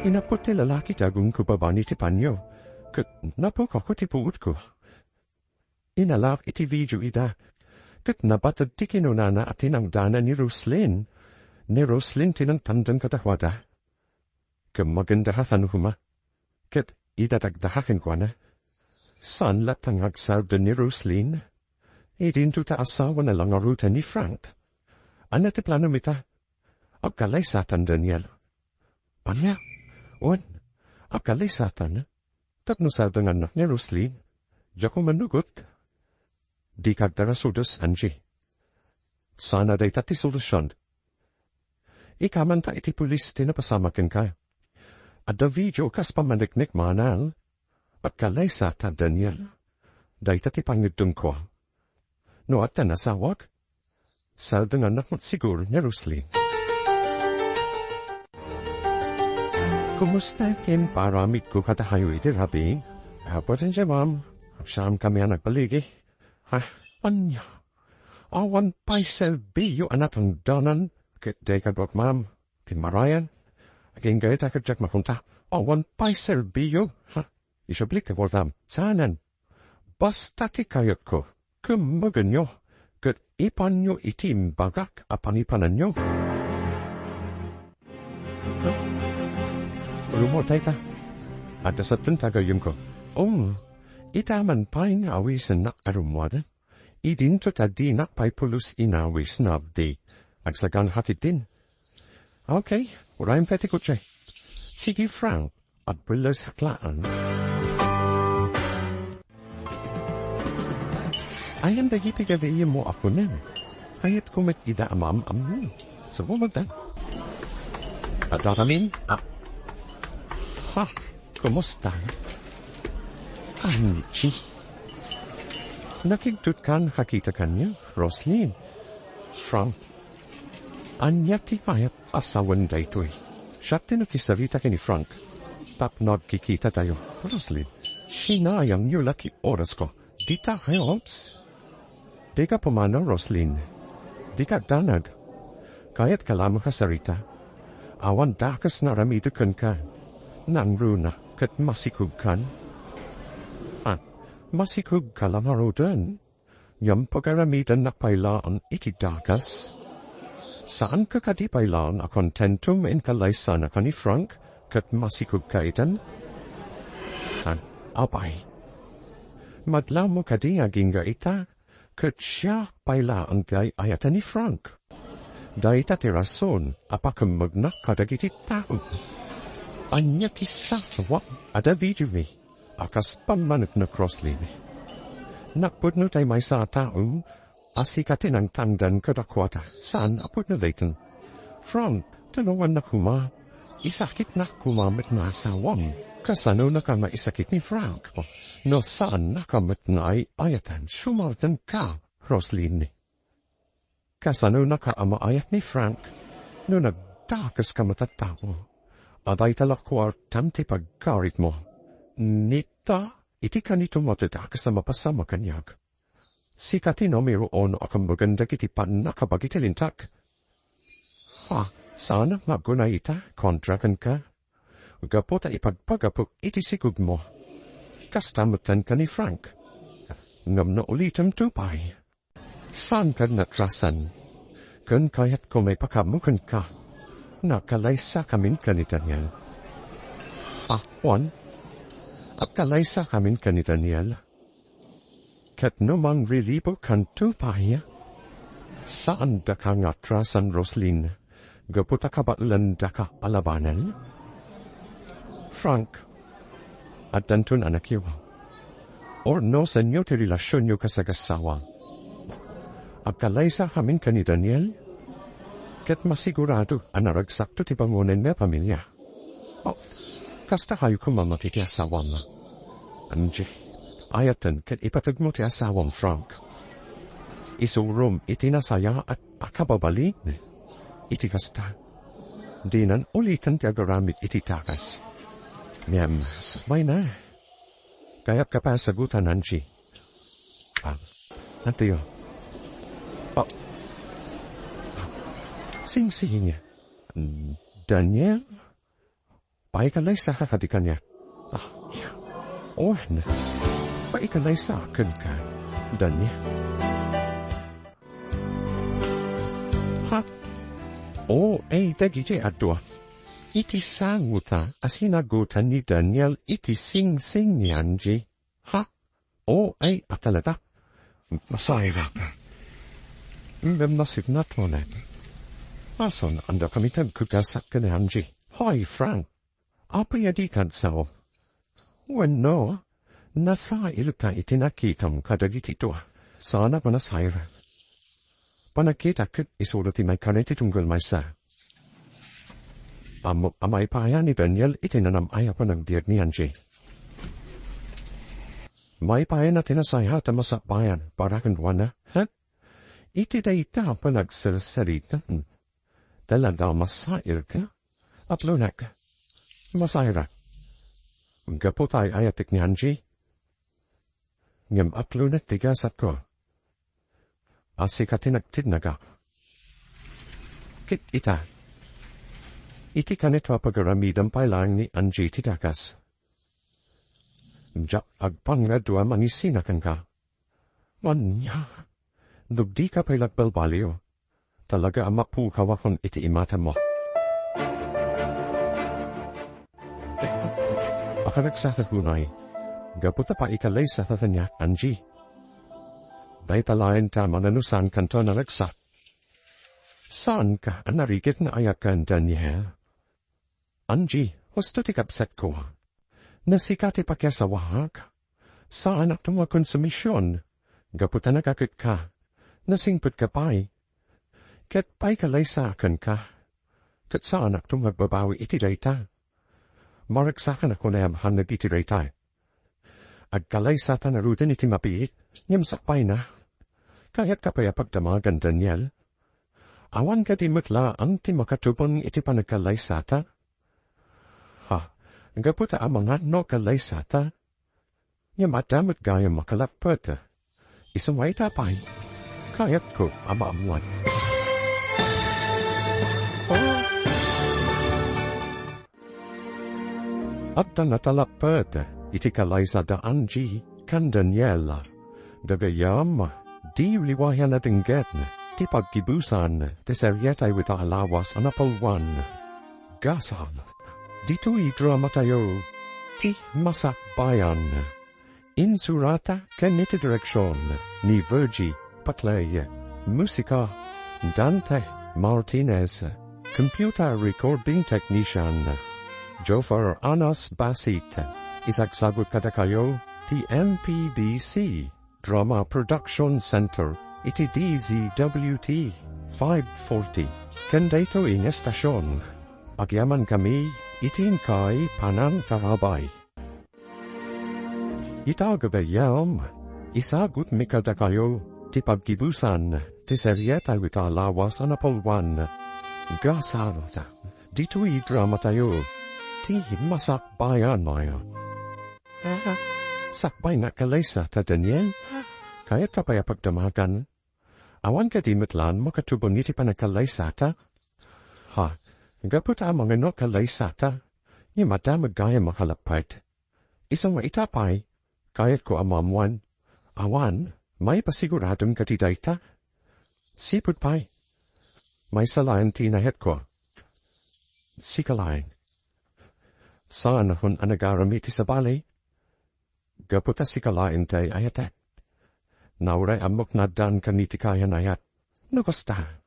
Inaput ti lalaki ti agungko babaen iti panyo, ket napukako ti puotko. Inalak iti video ida, ket nabated ti kinunana a tinangdanan ni Roslyn. Ni Roslyn ti nangtangdan kadakuada. Kemmagenda a saan koma. Ket ida dagdaka kenkuana. Saan latta nga agsardeng ni Roslyn? Idinto ta asawana la ngarud ni Frank. Ania ti planom ita? Agkalaysatan, Daniel. Ania? Wen, agkalaysatan. Tapno sardengannak ni Roslyn, diak manugot. Dika agdarasudos, Angie. Saan a dayta ti solusion. Ikaman ta iti pulis ti napasamak kenka. Adda video kas pammaneknek, Manang. Agkalaysa ta, Daniel. Dayta ti pangngeddengko. No adda nasawak, saldengannak met siguro ni Roslyn. Kumusta ti imparamidko kadakayo iti rabii? Apo, Sir Ma'am. Saan kami a nagbaligi? Ha? Ania? Awan pay serbiyo a natangdanan ket daykaduak, ma'am. Kimmarayan. Agingga ita ket diak makunta. Awan pay serbiyo. Ha? Isublik ti kuartam. Saanen? Basta ti kayatko, kemmegenyo, ket ipanyo iti imbagak a pangipananyo. Rummuar dayta. Adda satten ti gagayyemko. Um, ita man pay nga awisennak a rummuar. Idinto ta dinak pay pulos inawis, Nabdi. Agsaganka ketdin. Okay, urayem pay ti kotse. Sige, Frank, agpellesak laeng. Ayan dagiti gabayenmo a kunem. Kayatko met ida a maam-ammo. Sabumagdan. Adda kami? Ah. Ha? Kumusta? Angie. Nakigtot kan kakita kaniak, Roslyn. Frank. Ania ti kayat a sawen daytoy? Siak ti nakisarita ken ni Frank tapno agkikitatayo. Roslyn, sinayangyo la ti orasko. Dita kayo, ops? Dika pumanaw, Roslyn. Dika agdanag. Kayatka la met a sarita. Awan dakes nga aramidek kenka. Nangruna ket masikogkan. Ah, masikogka la ngaruden? Ngem pagaramidennak pay laeng iti dakes. Saanka kadi pay laeng a kontentom inkalaysanaka ni Frank ket masikogka iten? Ah, apay. Madlawmo kadi agingga ita ket siak pay laeng ti ay-ayaten ni Frank. Dayta ti rason a pakemmegnak kadagiti tao. Ania ti sasawam a davidemi a kas pammaneknek, Roslyn? Napudno tay maysa a tao a sika ti nangtangdan kadakuada. Saan a pudno daytoy. Frank, tulongannak koma. Isakitnak koma met nga asawam. Kasanonaka nga isakit ni Frank? No saannaka met nga ay-ayaten, sumartenka, Roslyn. Kasanonaka a maayat ni Frank no nagdakeska met a tao? Adda ita la kuartam ti paggaritmo. Nita, iti kanitom a dakes a mapasamak kaniak. Sika ti numero uno a kemmegan dagiti pannakabagi ti lintak. Ha, saanak nga aggunay ita kontra kenka? Gapu ta ipagpagapok iti sikogmo. Kasta metten ken ni Frank. Ngem no ulitemto pay, saanka natrasan. Ken kayatko maipakaammo kenka. Nagkalaysakamin ken ni Daniel. Ah, Juan? Agkalaysakamin ken ni Daniel. Ket no mangriribukanto pay, saandaka nga atrasan, Roslyn, gapu ta kabaelandaka a labanen? Frank, addanton anakyo. Urnosenyo ti relasionyo kas agassawa. Agkalaysakamin ken ni Daniel, ket masigurado a naragsakto ti bangonenmi a pamilia. Oh, kasta kayo koma met iti asawam. Angie, ayaten ket ipategmo ti asawam, Frank. Isurom iti nasayaat a kababalin. Iti kasta, dinan uliten ti agaramid iti dakes. Ngem, sakbayna. Kayatko pay a sagutan, Angie. Ah, antayo? Ah. Singsing. Daniel? Paikalaysaka kadi kaniak? Ah, yeah. Oh, na. Paikalaysaka kenka, Daniel. Ha? O A dagiti adua. Iti sanguta a sinagutan ni Daniel iti singsing ni Angie. Ha? O A a talaga? Masayra ka. Ngem nasipnat mo, Ned. Asan, anda kami tagkugasak ken ni Angie? Hoy, Frank! Apay a dika agsao? Wenno, nasailka iti nakitam kadagiti dua. Saanak a nasayra. Panagkitak ket isuro ti maikari ti tunggal maysa. Ammok a maipayan ni Daniel iti nanam-ay a panagbiag ni Angie. Maipayan a ti nasayat a masakbayan para kenkuana, ha? Iti dayta a panagsarsarita, hmm. Talaga a masairka? Aplonak. Masairak. Gapu ta ay-ayatek ni Angie. Ngem aplonak ti gasatko. A sika ti nagtinnagak. Ket ita, iti kanito a pagaramidem pay laeng ni Angie ti dakes. Diak agpangngaduam a mangisina kenka. Ania? No dika pay la agbalbaliw, talaga a mapukawakon iti imatangmo. Akaragsatak unay, gapu ta paikalaysata kaniak, Angie. Dayta laeng ta mananusan kanto a naragsak. Saanka a narigat nga ayakan, Daniel? Angie, husto ti kabsatko. No sika ti pakiasawaak, saanakto nga konsumision, gapu ta nagaketka, nasingpetka pay. Ket paikalaysa kenka, ket saanakto nga agbabawi iti dayta. Maragsakan a kunam hannag iti dayta. Agkalaysata ngaruden iti mabiit, ngem sakbayna. Kayatka pay a pagdamagan, Daniel? Awan kadi met laeng ti makatubeng iti panagkalaysata? Ha, gapu ta amangan no kalaysata, ngem adda met gayam a kalappet. Isu nga ita pay, kayatko a maammuan. Oh. Adda natalappet iti kalaysada Angie ken Daniel. Gagayyem, di liwayan a denggen ti paggibusan ti serietayo ita a lawas a napalwan. Gasam, ditoy dramatayo, Ti Masakbayan. Insurata ken iti direksion ni Virgie Paclay. Musika, Dante Martinez. Computer recording technician, Joffer Anas Basit. Isagsagut kadakayo ti M P B C Drama Production Center iti D Z W T five forty. Ken daytoy nga estasion, agyamankami iti inkay panangtarabay. Ita gagayyem, isagutmi kadakayo ti paggibusan ti serietayo ita a lawas a napalwan. Gasam, ditoy dramatayo, Ti Masakbayan. Sakbay nga kalaysata, Daniel. Kayatka pay a pagdamagan? Awan kadi met laeng makatubeng iti panagkalaysata? Ha, gapu ta amangan no kalaysata, ngem adda met gayam a kalappet. Isu nga ita pay, kayatko a maammuan. Awan, maipasiguradem kadi dayta? Sipud pay, maysa laeng ti inayatko. Sika laeng. Saanakon a nagaram iti sabali. Gapu ta sika laeng ti ay-ayatek. Nauray ammok nga addaankan iti kayan-ayat. No kasta,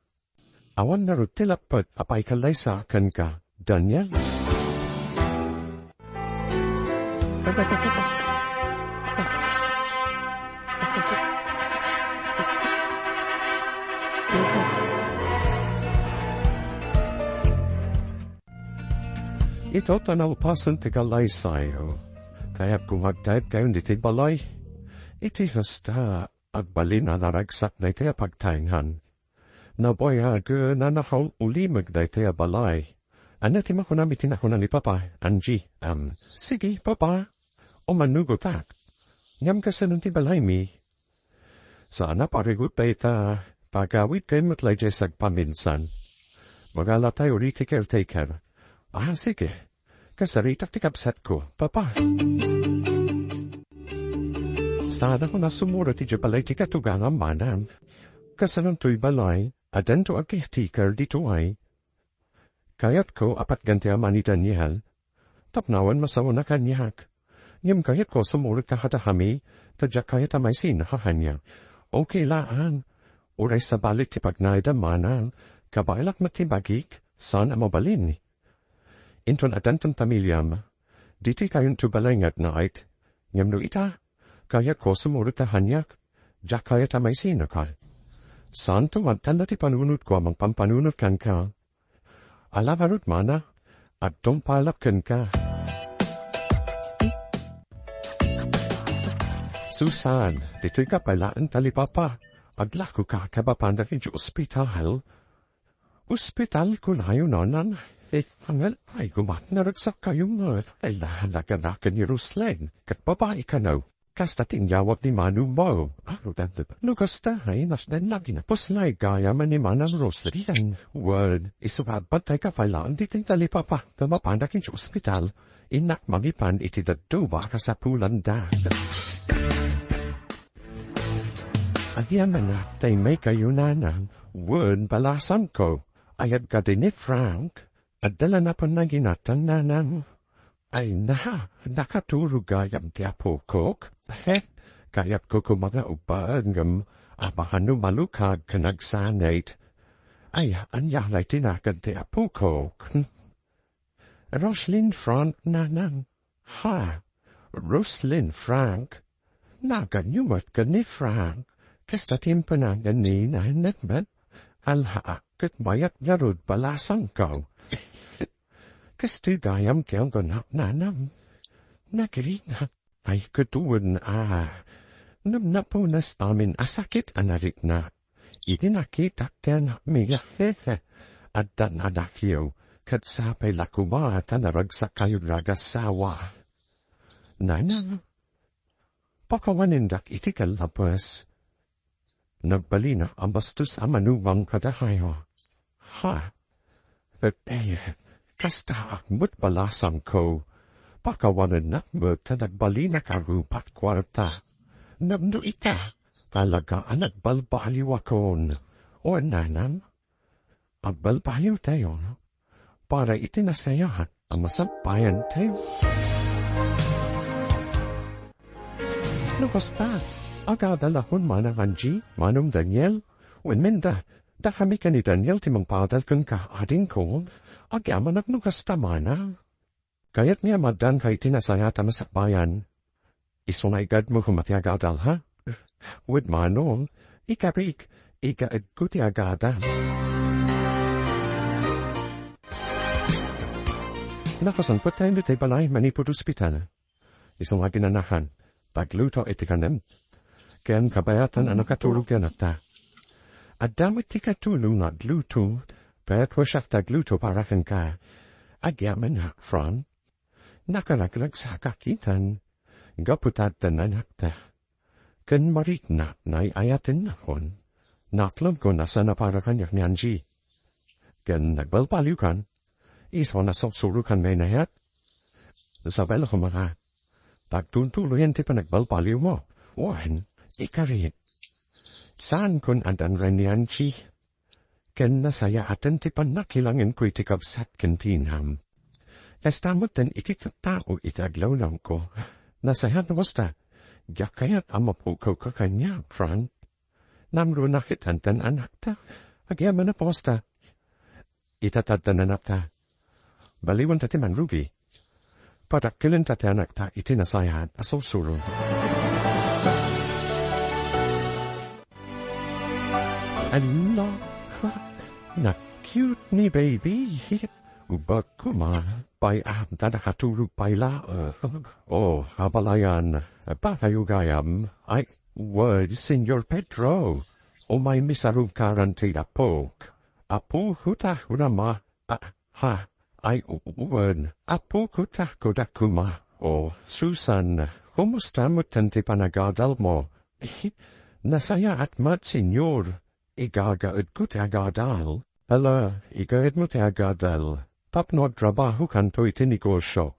awan ngarud ti lappet a paikalaysa kenka, Daniel. Ita ta nalpasen ti kalaysayo, kayatko nga agtaybkayon iti balay. Iti kasta, agbalin a naragsak daytoy a pagtaengan. Nabayagen a nakaul-ulimeg daytoy a balay. Ania ti makunam iti nakuna ni Papa, Angie? Am, sige, Papa. Umanugotak. Ngem kasano ti balaymi? Saan a parigut dayta, pagawidkayon met laeng idiay sagpaminsan. Magalatayo iti caretaker. Ah, sige. Kasaritak ti kabsatko, Papa. Saanakon a sumuroten idiay balay ti katugangam, manang. Kasano toy balay, addanto a caretaker ditoy. Kayatko a patgan ti ama ni Daniel. Tapno awan masaona kaniak. Ngem kayatko a sumurotka kadakami, ta diak kayat a maisina kaniak. Okay laeng. Uray sabali ti pagnaedam, manang, kabaelak met ti bagik, saan a mabalin. Inton addanton pamiliam, ditoy kayonto balay nga agnaed. Ngem no ita, kayatko a sumurotka kaniak. Diak kayat a maisinoka. Saanto nga adda ti panunotko a mangpampanunot kenka. Ala ngarud mana, adton palak kenka. Susan, ditoyka pay laeng talipapa. Aglakoka ket mapanka idiay ospital. Ospital kunayo, nanang? Eh, angel, ay, gumat, naragsak kayo nga. Ay, nahalaga na ken ni Roslyn, ket babai kano. Kasta ti inyawat ni Manong-mo. No kasta, ay, nasden lagi na. Puslay gayam ni Manang Roslyn. Well, isu nga agpatay ka pay laeng ditoy talipapa. Ta mapanka idiay ospital. Innak mangipan iti dadduma a kasapulanda. Agyamanak, tay may kayo, nanang. Wen, balasangko. Ayat kadi ni Frank? Adda la napan nanginatan, nanang. Ay na, nakaturog gayam ti apokok. He, kayatko koma nga ubbagem, a mahano malukag ken agsanit. Ay, ania lay ti nagan ti apokok? Hmm? Roslyn Frank, nanang. Ha? Roslyn Frank? Naganyo met ken ni Frank? Kasta ti impanangan ni nanang met? Alha, ket mayat ngarud balasangko. Kasta gayam ti angganak, nanang. Nagrinak. Ay, ket wen a. Ngem napunas amin a sakit a narikna. Idi nakitak ti anakmi, addan anakyo, ket sapay la koma ta naragsak kayo nga agassawa. Nanang, pakawanindak iti kallapes. Nagbalina a bastos a manumang kadakayo. Ha? Ket, eh, kastaak met balasangko. Pakawanennak met ta nagbalinak a rupat kuarta. Ngem no ita, talaga a nagbalbaliwakon. O, nanang, agbalbaliwtayo para iti nasayaat a masappayantayo. No kasta, agadalakon, Manang Angie, Manong Daniel, wen Menda, dakami ken ni Daniel ti mangpaadal kenka, adingko, agyamanak no kasta mana. Kayatmi a maaddanka iti nasayaat a masappayan. Isu nga igadmo koma ti agadal, ha? Wen Manong, ikarik, igaedko ti agadal. Nakasangpettayo ditoy balay manipud ospital. Isu nga aginanakan, tagluto iti kanem. Ken kabayatan a nakaturog ti anakta. Adda met ti katulong nga agluto, ket siak ti agluto para kenka. Agyamanak, Fran. Nakaragragsakak itan, gapu ta addan anakta. Ken marikna nga ay-ayatennakon. Naklongko a saan a para kaniak ni Angie. Ken nagbalbaliwkan, isu a nasursurokan nga inayat. Sabay la koma nga, tagtuntuloyen ti panagbalbaliwmo. Wen, ikarik. Saankon a dangan ni Angie. Ken nasayaaten ti pannakilangenko iti kabsat ken ti inam. Kasta metten iti tattao iti aglawlawko. Nasayaat no kasta. Diak kayat a mapukawka kaniak, Frank. Namronak iti addan anakta. Agyamanak no kasta. Ita ti addan anakta. Baliwenta ti mangrugi. Padakkelenta ti anakta iti nasayaat a sursuro. Ala, na-cute ni baby. Ubag koma, pay, ah, ta nakaturog pay laeng. Oh, abalayan, pakayo gayam. Ay, word, Señor Pedro. Umay misarungkaran ti apok. Apok, huta, hunama. Ah, ha, ay, u-, wen, apok, huta, kuda koma. Oh, Susan, kumusta metten ti panagadalmo? Nasayaat met, Señor. Igagaedko ti agadal. Ala, igaedmo ti agadal. Tapno agtrabahokanto iti negosio.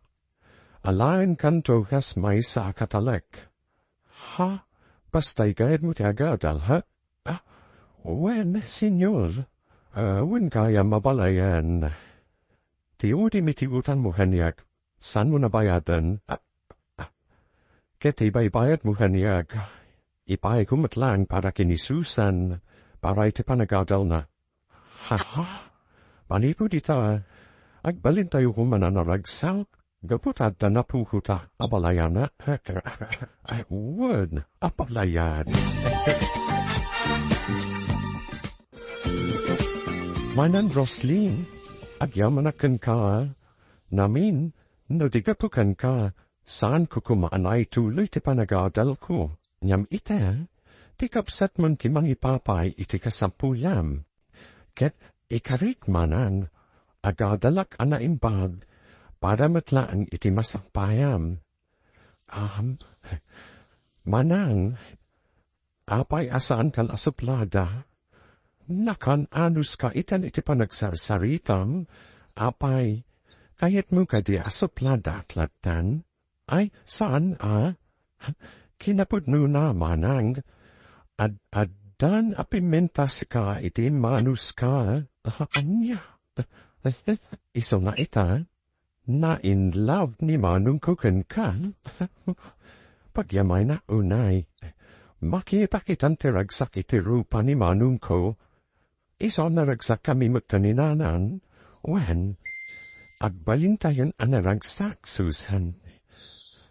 Alaenkanto kas maysa a Katolik. Ha? Basta igaedmo ti agadal, ha? Ah, wen, Señor. Ah, wen gayam abalayan. Ti udim iti utangmo kaniak, saanmo a bayaden. Ah, ah. Ket ti ibaybayadmo kaniak, ipaayko met laeng para ken ni Susan, para iti panagadalna. Ha? Manipud ita, agbalintayo koma a naragsak. Gapu ta adda napukotak a balayan. Ay, wen, a balayan. Manang Roslyn, agyamanak kenka. Namin, no di gapu kenka, saanko koma a naituloy ti panagadalko. Ngem ita, ti kabsatmon ti mangipapay iti kasapulam. Ket ikarik, manang, agadalak a naimbag para met laeng iti masapayam. Am, manang, apay a saankan a suplada? Nakan-anuska itan iti panagsarsaritam. Apay, kayatmo kadi a suplada lattan? Ay, saan a? Kinapudnona, manang. Ad-, addan a pimintaska iti manuska. Ania? Isu nga ita, na-in love ni manongko kenka. Pagyamayna unay. Makitakitan ti ragsak iti rupa ni manongko. Isu a naragsakkami met ken ni nanang, wen, agbalintayon a naragsak, Susan.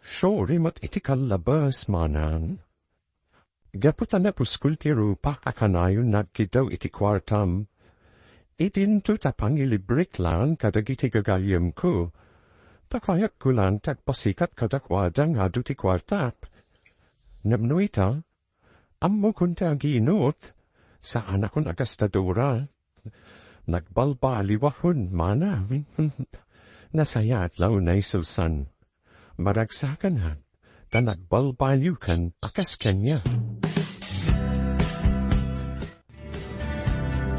Sorry met iti kallabes, manang. Gapu ta napuskol ti rupak a kanayon nagkiddaw iti kuartam, idinto ta pangilibrek laeng kadagiti gagayyemko. Ta kayatko laeng ti agpasikat kadakuada nga adu ti kuartak. Ngem no ita, ammokon ti aginot, saanakon a gastadora. Nagbalbaliwakon, manang. Nasayaat la unay, Susan. Maragsakan, ha, ta nagbalbaliwkan a kas kaniak.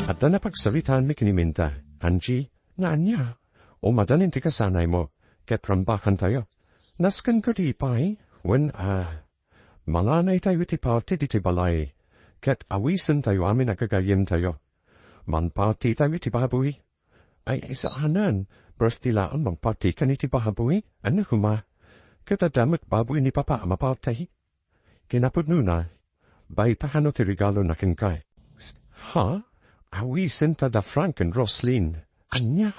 Adda napagsaritaanmi ken ni Minda. Angie, nga ania? Umadan ti kasanaymo, ket rambakantayo. Nasken kadi pay? Wen, a, manganaytayo iti party ditoy balay, ket awisentayo amin a gagayyemtayo. Manpartytayo iti baboy. Ay, saanen, birthday laeng manpartykan iti baboy. Ania koma? Ket adda met baboy ni Papa a maparty. Kinapudnona, bayta kano ti regalona kenka. Ha? Awisenta da Frank ken Roslyn. Ania?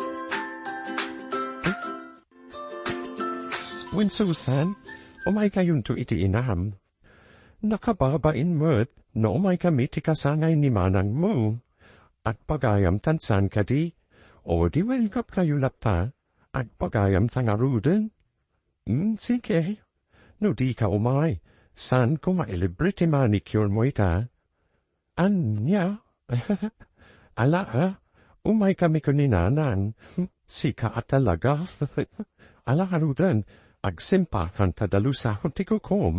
Wen, Susan, umaykayonto iti inam. Nakababain met no umaykami ti kasanay ni manangmo. Agpagayam ta saan kadi? O di welcome kayo latta. Agpagayam ta ngaruden. Hmm, sige. No dika umay, saanko mailibre ti manicure mo ita? Ania? Ala, a, umaykami ken ni nanang. Sika a talaga. Ala ngaruden, agsimpakan ta dalusakon ti kukom.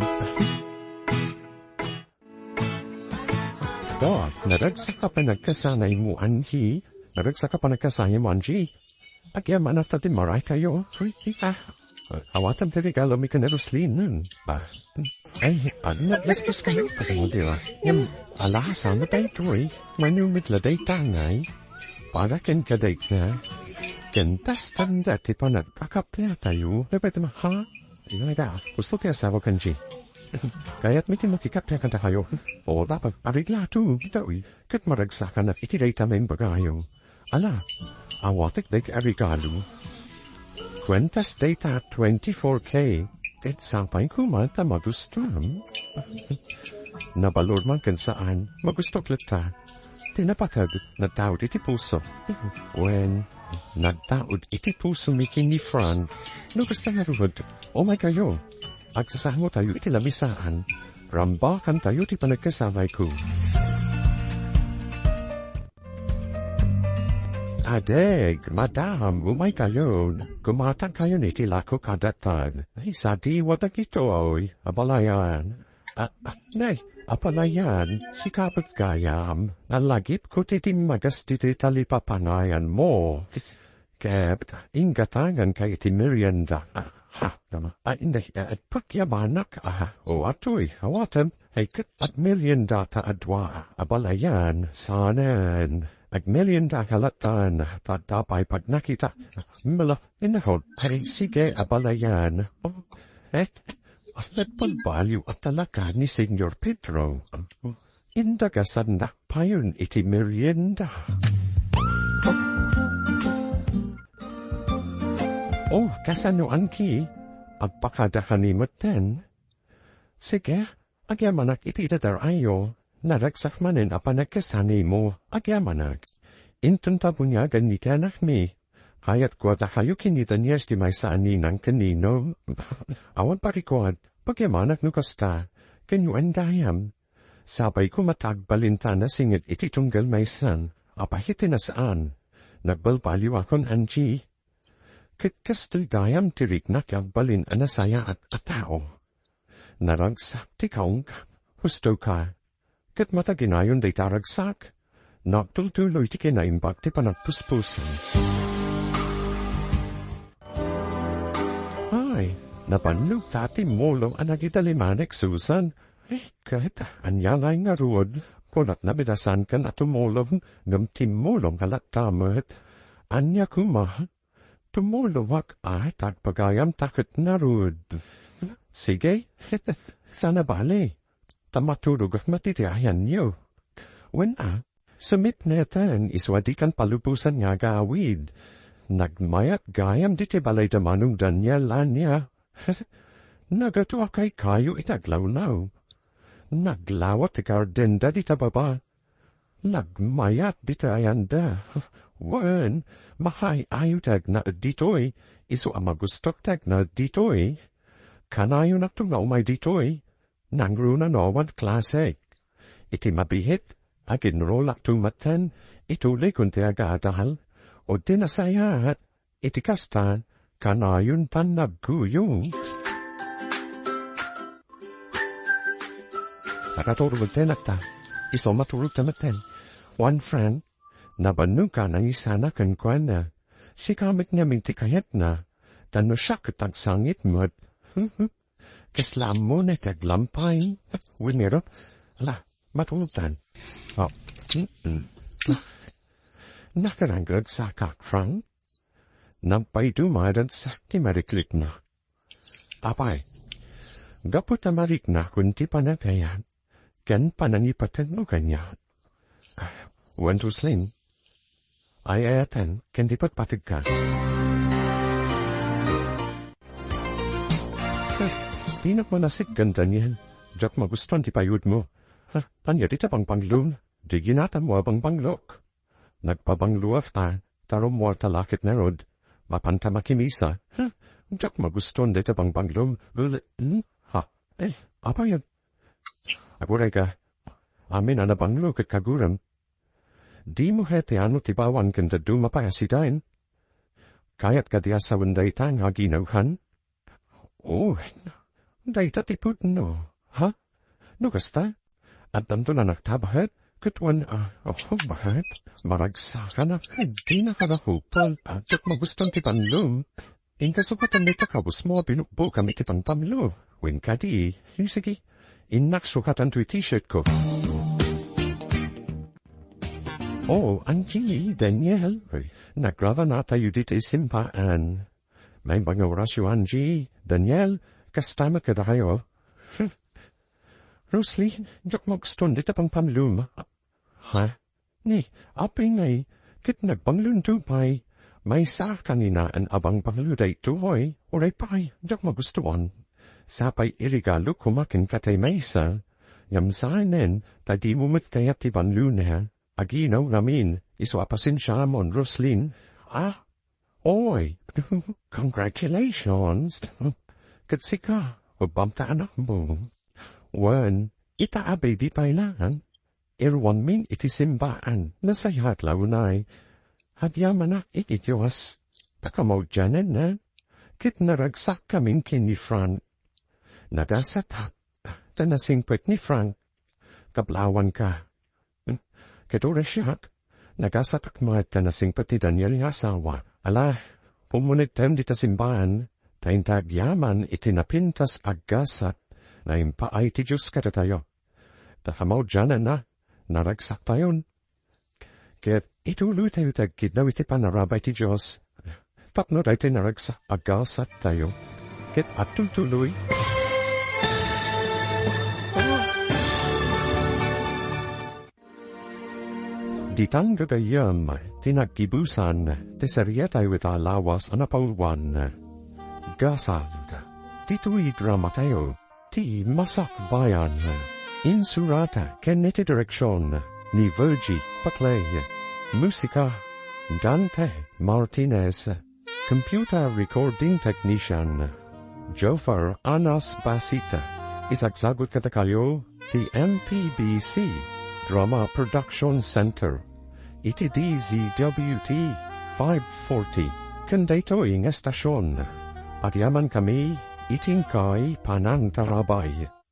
Da, naragsak a panagkasanaymo, Angie. Naragsak a panagkasanaymo, Angie. Agyamanak ta dimmaraykayo. Uy, ika. Awatem ti regalomi ken ni Roslyn. Ah. Ay, ania, gastos kayo. Pagano, di ba? Ngem, ala, saan daytoy? Mano met la dayta ngay? Para kenka dayta. Ken ta sanda ti panagkakapiatayo. Dapat ma-, ha? Ina da, gusto ti asawa kanji. Kayatmi ti makikapiak kadakayo. O, dapat, ariglato. Ditoy. Ket maragsakanak iti dayta nga imbagayo. Ala, awatek dayta a regalo. Kuentas dayta twenty-four K. Ket sapay koma ta magustom. Nabalor man ken saan, magustok latta. Ti napateg, nagtaud iti puso. Wen, nagtaud iti pusomi ken ni Frank. No kasta ngarud, umaykayo. Agsasangotayo iti lamisaan. Rambakantayo ti panagkasanayko. Adeg, madam, umaykayon. Gumatangkayon iti lakok a datag. Ay, sadiwa dagitoy, abalayan. Ah, ah, nay, abalayan, sika met gayam. Nalagipko ti dimmagas ditoy talipapanayanmo. Ket inggatanganka iti merienda. Ah, ha, nama. Ay, inday, eh, pagyamanak. Ah, o, atoy, awatem. Ay, ket agmeriendata a dua, abalayan, saanen. Agmeriendaka lattan, ta adda pay pagnakita. Mala, inahon. Ay, sige, abalayan. Oh, eh, nagbalbaliw a talaga ni Senyor Pedro. Indagasannak payon iti merienda. Oh, kasano, Angie? Agpakada kanimet ten? Sige, agyamanak iti dadar-ayo. Naragsak manen a panagkasanimo, agyamanak. Inton ta buniagan ni ti anakmi, kayatko a dakayo ken ni Daniel ti maysa a ninang ken ninong. Awan parikuad, pagyamanak no kasta, ken no gayam. Sapay koma ta agbalin ta a nasinget iti tunggal maysan, apay iti nasaan. Nagbalbaliwakon, Angie. Ket kastoy gayam ti rikna ti agbalin a nasayaat a tao. Naragsak ti kaungka, husto ka. Ket mataginayon dayta a ragsak. Nagtultuloy ti kinaimbag ti panagpuspusan. Ay, nabannog ta ti mulo a nagidalimanek, Susan. Eh, ket, ania ngay ngarud? Kunatna met a saankan a tumulong, ngem ti mulo nga latta met. Ania koma? Tumulongak a ta agpagayam ta ket ngarud. Sige, saan a bale. Ta maturogak met iti ayanyo. Wen a, sumipneten isu a dikan palubosan nga agawid. Nagmayat gayam ditoy balay da Manong Daniel, ania. Nagatuakay kayo iti aglawlaw. Naglawat ti gardenda dita baba. Nagmayat ditoy ayanda. Wen, makaay-ayo ti agnaed ditoy, isu a magustok ti agnaed ditoy. Kanayonakto nga umay ditoy, nangruna no awan klasek. Iti mabiit, aginrulakto metten, ituloykon ti agadal, o ti nasayaat, iti kasta, kanayon tan nagkuyog. Nakatulog ti anakta. Isu maturog ta metten. One friend, nabannog ka nangisana kenkuana. Sika met ngamin ti kayatna. Tan no siak ket agsangit met. Kasla ammona ti aglampay. Winero. Ala, matultan. Oh. Mm-mm. Nakarangag sa kakfrang. Nagpaydumadan sa ti mariklikna. Apay, gapu ta mariknakon ti panagayat ken panangipatenmo kaniak. Wen Roslin, ay-ayaten ken ipatpategka. Eh, dinak manasitgan, Daniel. Diak magustuan ti payudmo. Ha, ania dita bangbanglom? Di ginatanmo a bangbanglok. Nagpabangloak ta, ta rummuar ta lakit ngarud. Mapanta makimisa. Ha? Diak magustuan dayta bangbanglom. Hmm? Ha? Eh, apay? Aguray ka. Amin a nabanglo ket kagurem. Dimo ket ti ano ti bawan ken dadduma pay a sidaen? Kayat kadi a sawen dayta nga aginawkan? Oh, dayta ti pudno, ha? No kasta, addanto la naktabahet, ket wen, ah, oh, bahet, maragsakanak, dinaka nakupol, ah, ket magustuan ti panlum. Inka sukatan dayta kabusmo a binugbukam iti panpamlo. Wen kadi, sige, innak sukatanto iti t-shirt ko. Oh, Angie, Daniel, nagrarana tayo ditoy simbaan. May mga orasyo, Angie, Daniel, kasta met kadakayo. Hmm. Roslyn, diak magustuan dita pangpamluma. Ha? Ni, apay ngay, ket nagbanglonto pay. Maysa kaninaen a bangbanglo daytoy, uray pay, diak magustuan. Sapay iregalo koma kenka tay maysa, ngem saanen, ta dimo met kayat ti banglona. Aginaw ngamin, isu a pasensiamon, Roslyn. Ah, oy, congratulations. Ket sika, ubbam ta anakmo. Wen, ita a baby pay laeng. Iruanmin iti simbaan, nasayaat la unay. Agyamanak iti Dios, ta kamaudiananna, ket naragsakkamin ken ni Frank. Nagasatak, ta nasingpet ni Frank. Kablawanka. Ket uray siak, nagasatak met ta nasingpet ni Daniel nga asawa. Ala, pummunegtem dita simbaan, ta inta agyaman iti napintas a gasat nga impaay ti Dios kadatayo. Ta kamaudiananna, naragsaktayon. Ket ituloytayo ti agkiddaw iti panarabay ti Dios tapno daytoy naragsak a gasat tayo ket agtultuloy. Ditan gagayyem, ti naggibusan ti serietayo ita lawas a napauluan. Gasat. Ditoy dramatayo, ti Masakbayan. Insurat ken iti direksion ni Virgie Paclay. Musika, Dante Martinez. Computer recording technician, Jofar Anas Basit. Isagsagut kadakayo ti M P B C Drama Production Center iti D Z W T five forty. Ken daytoy nga estasion, agyamankami iti inkay panangtarabay.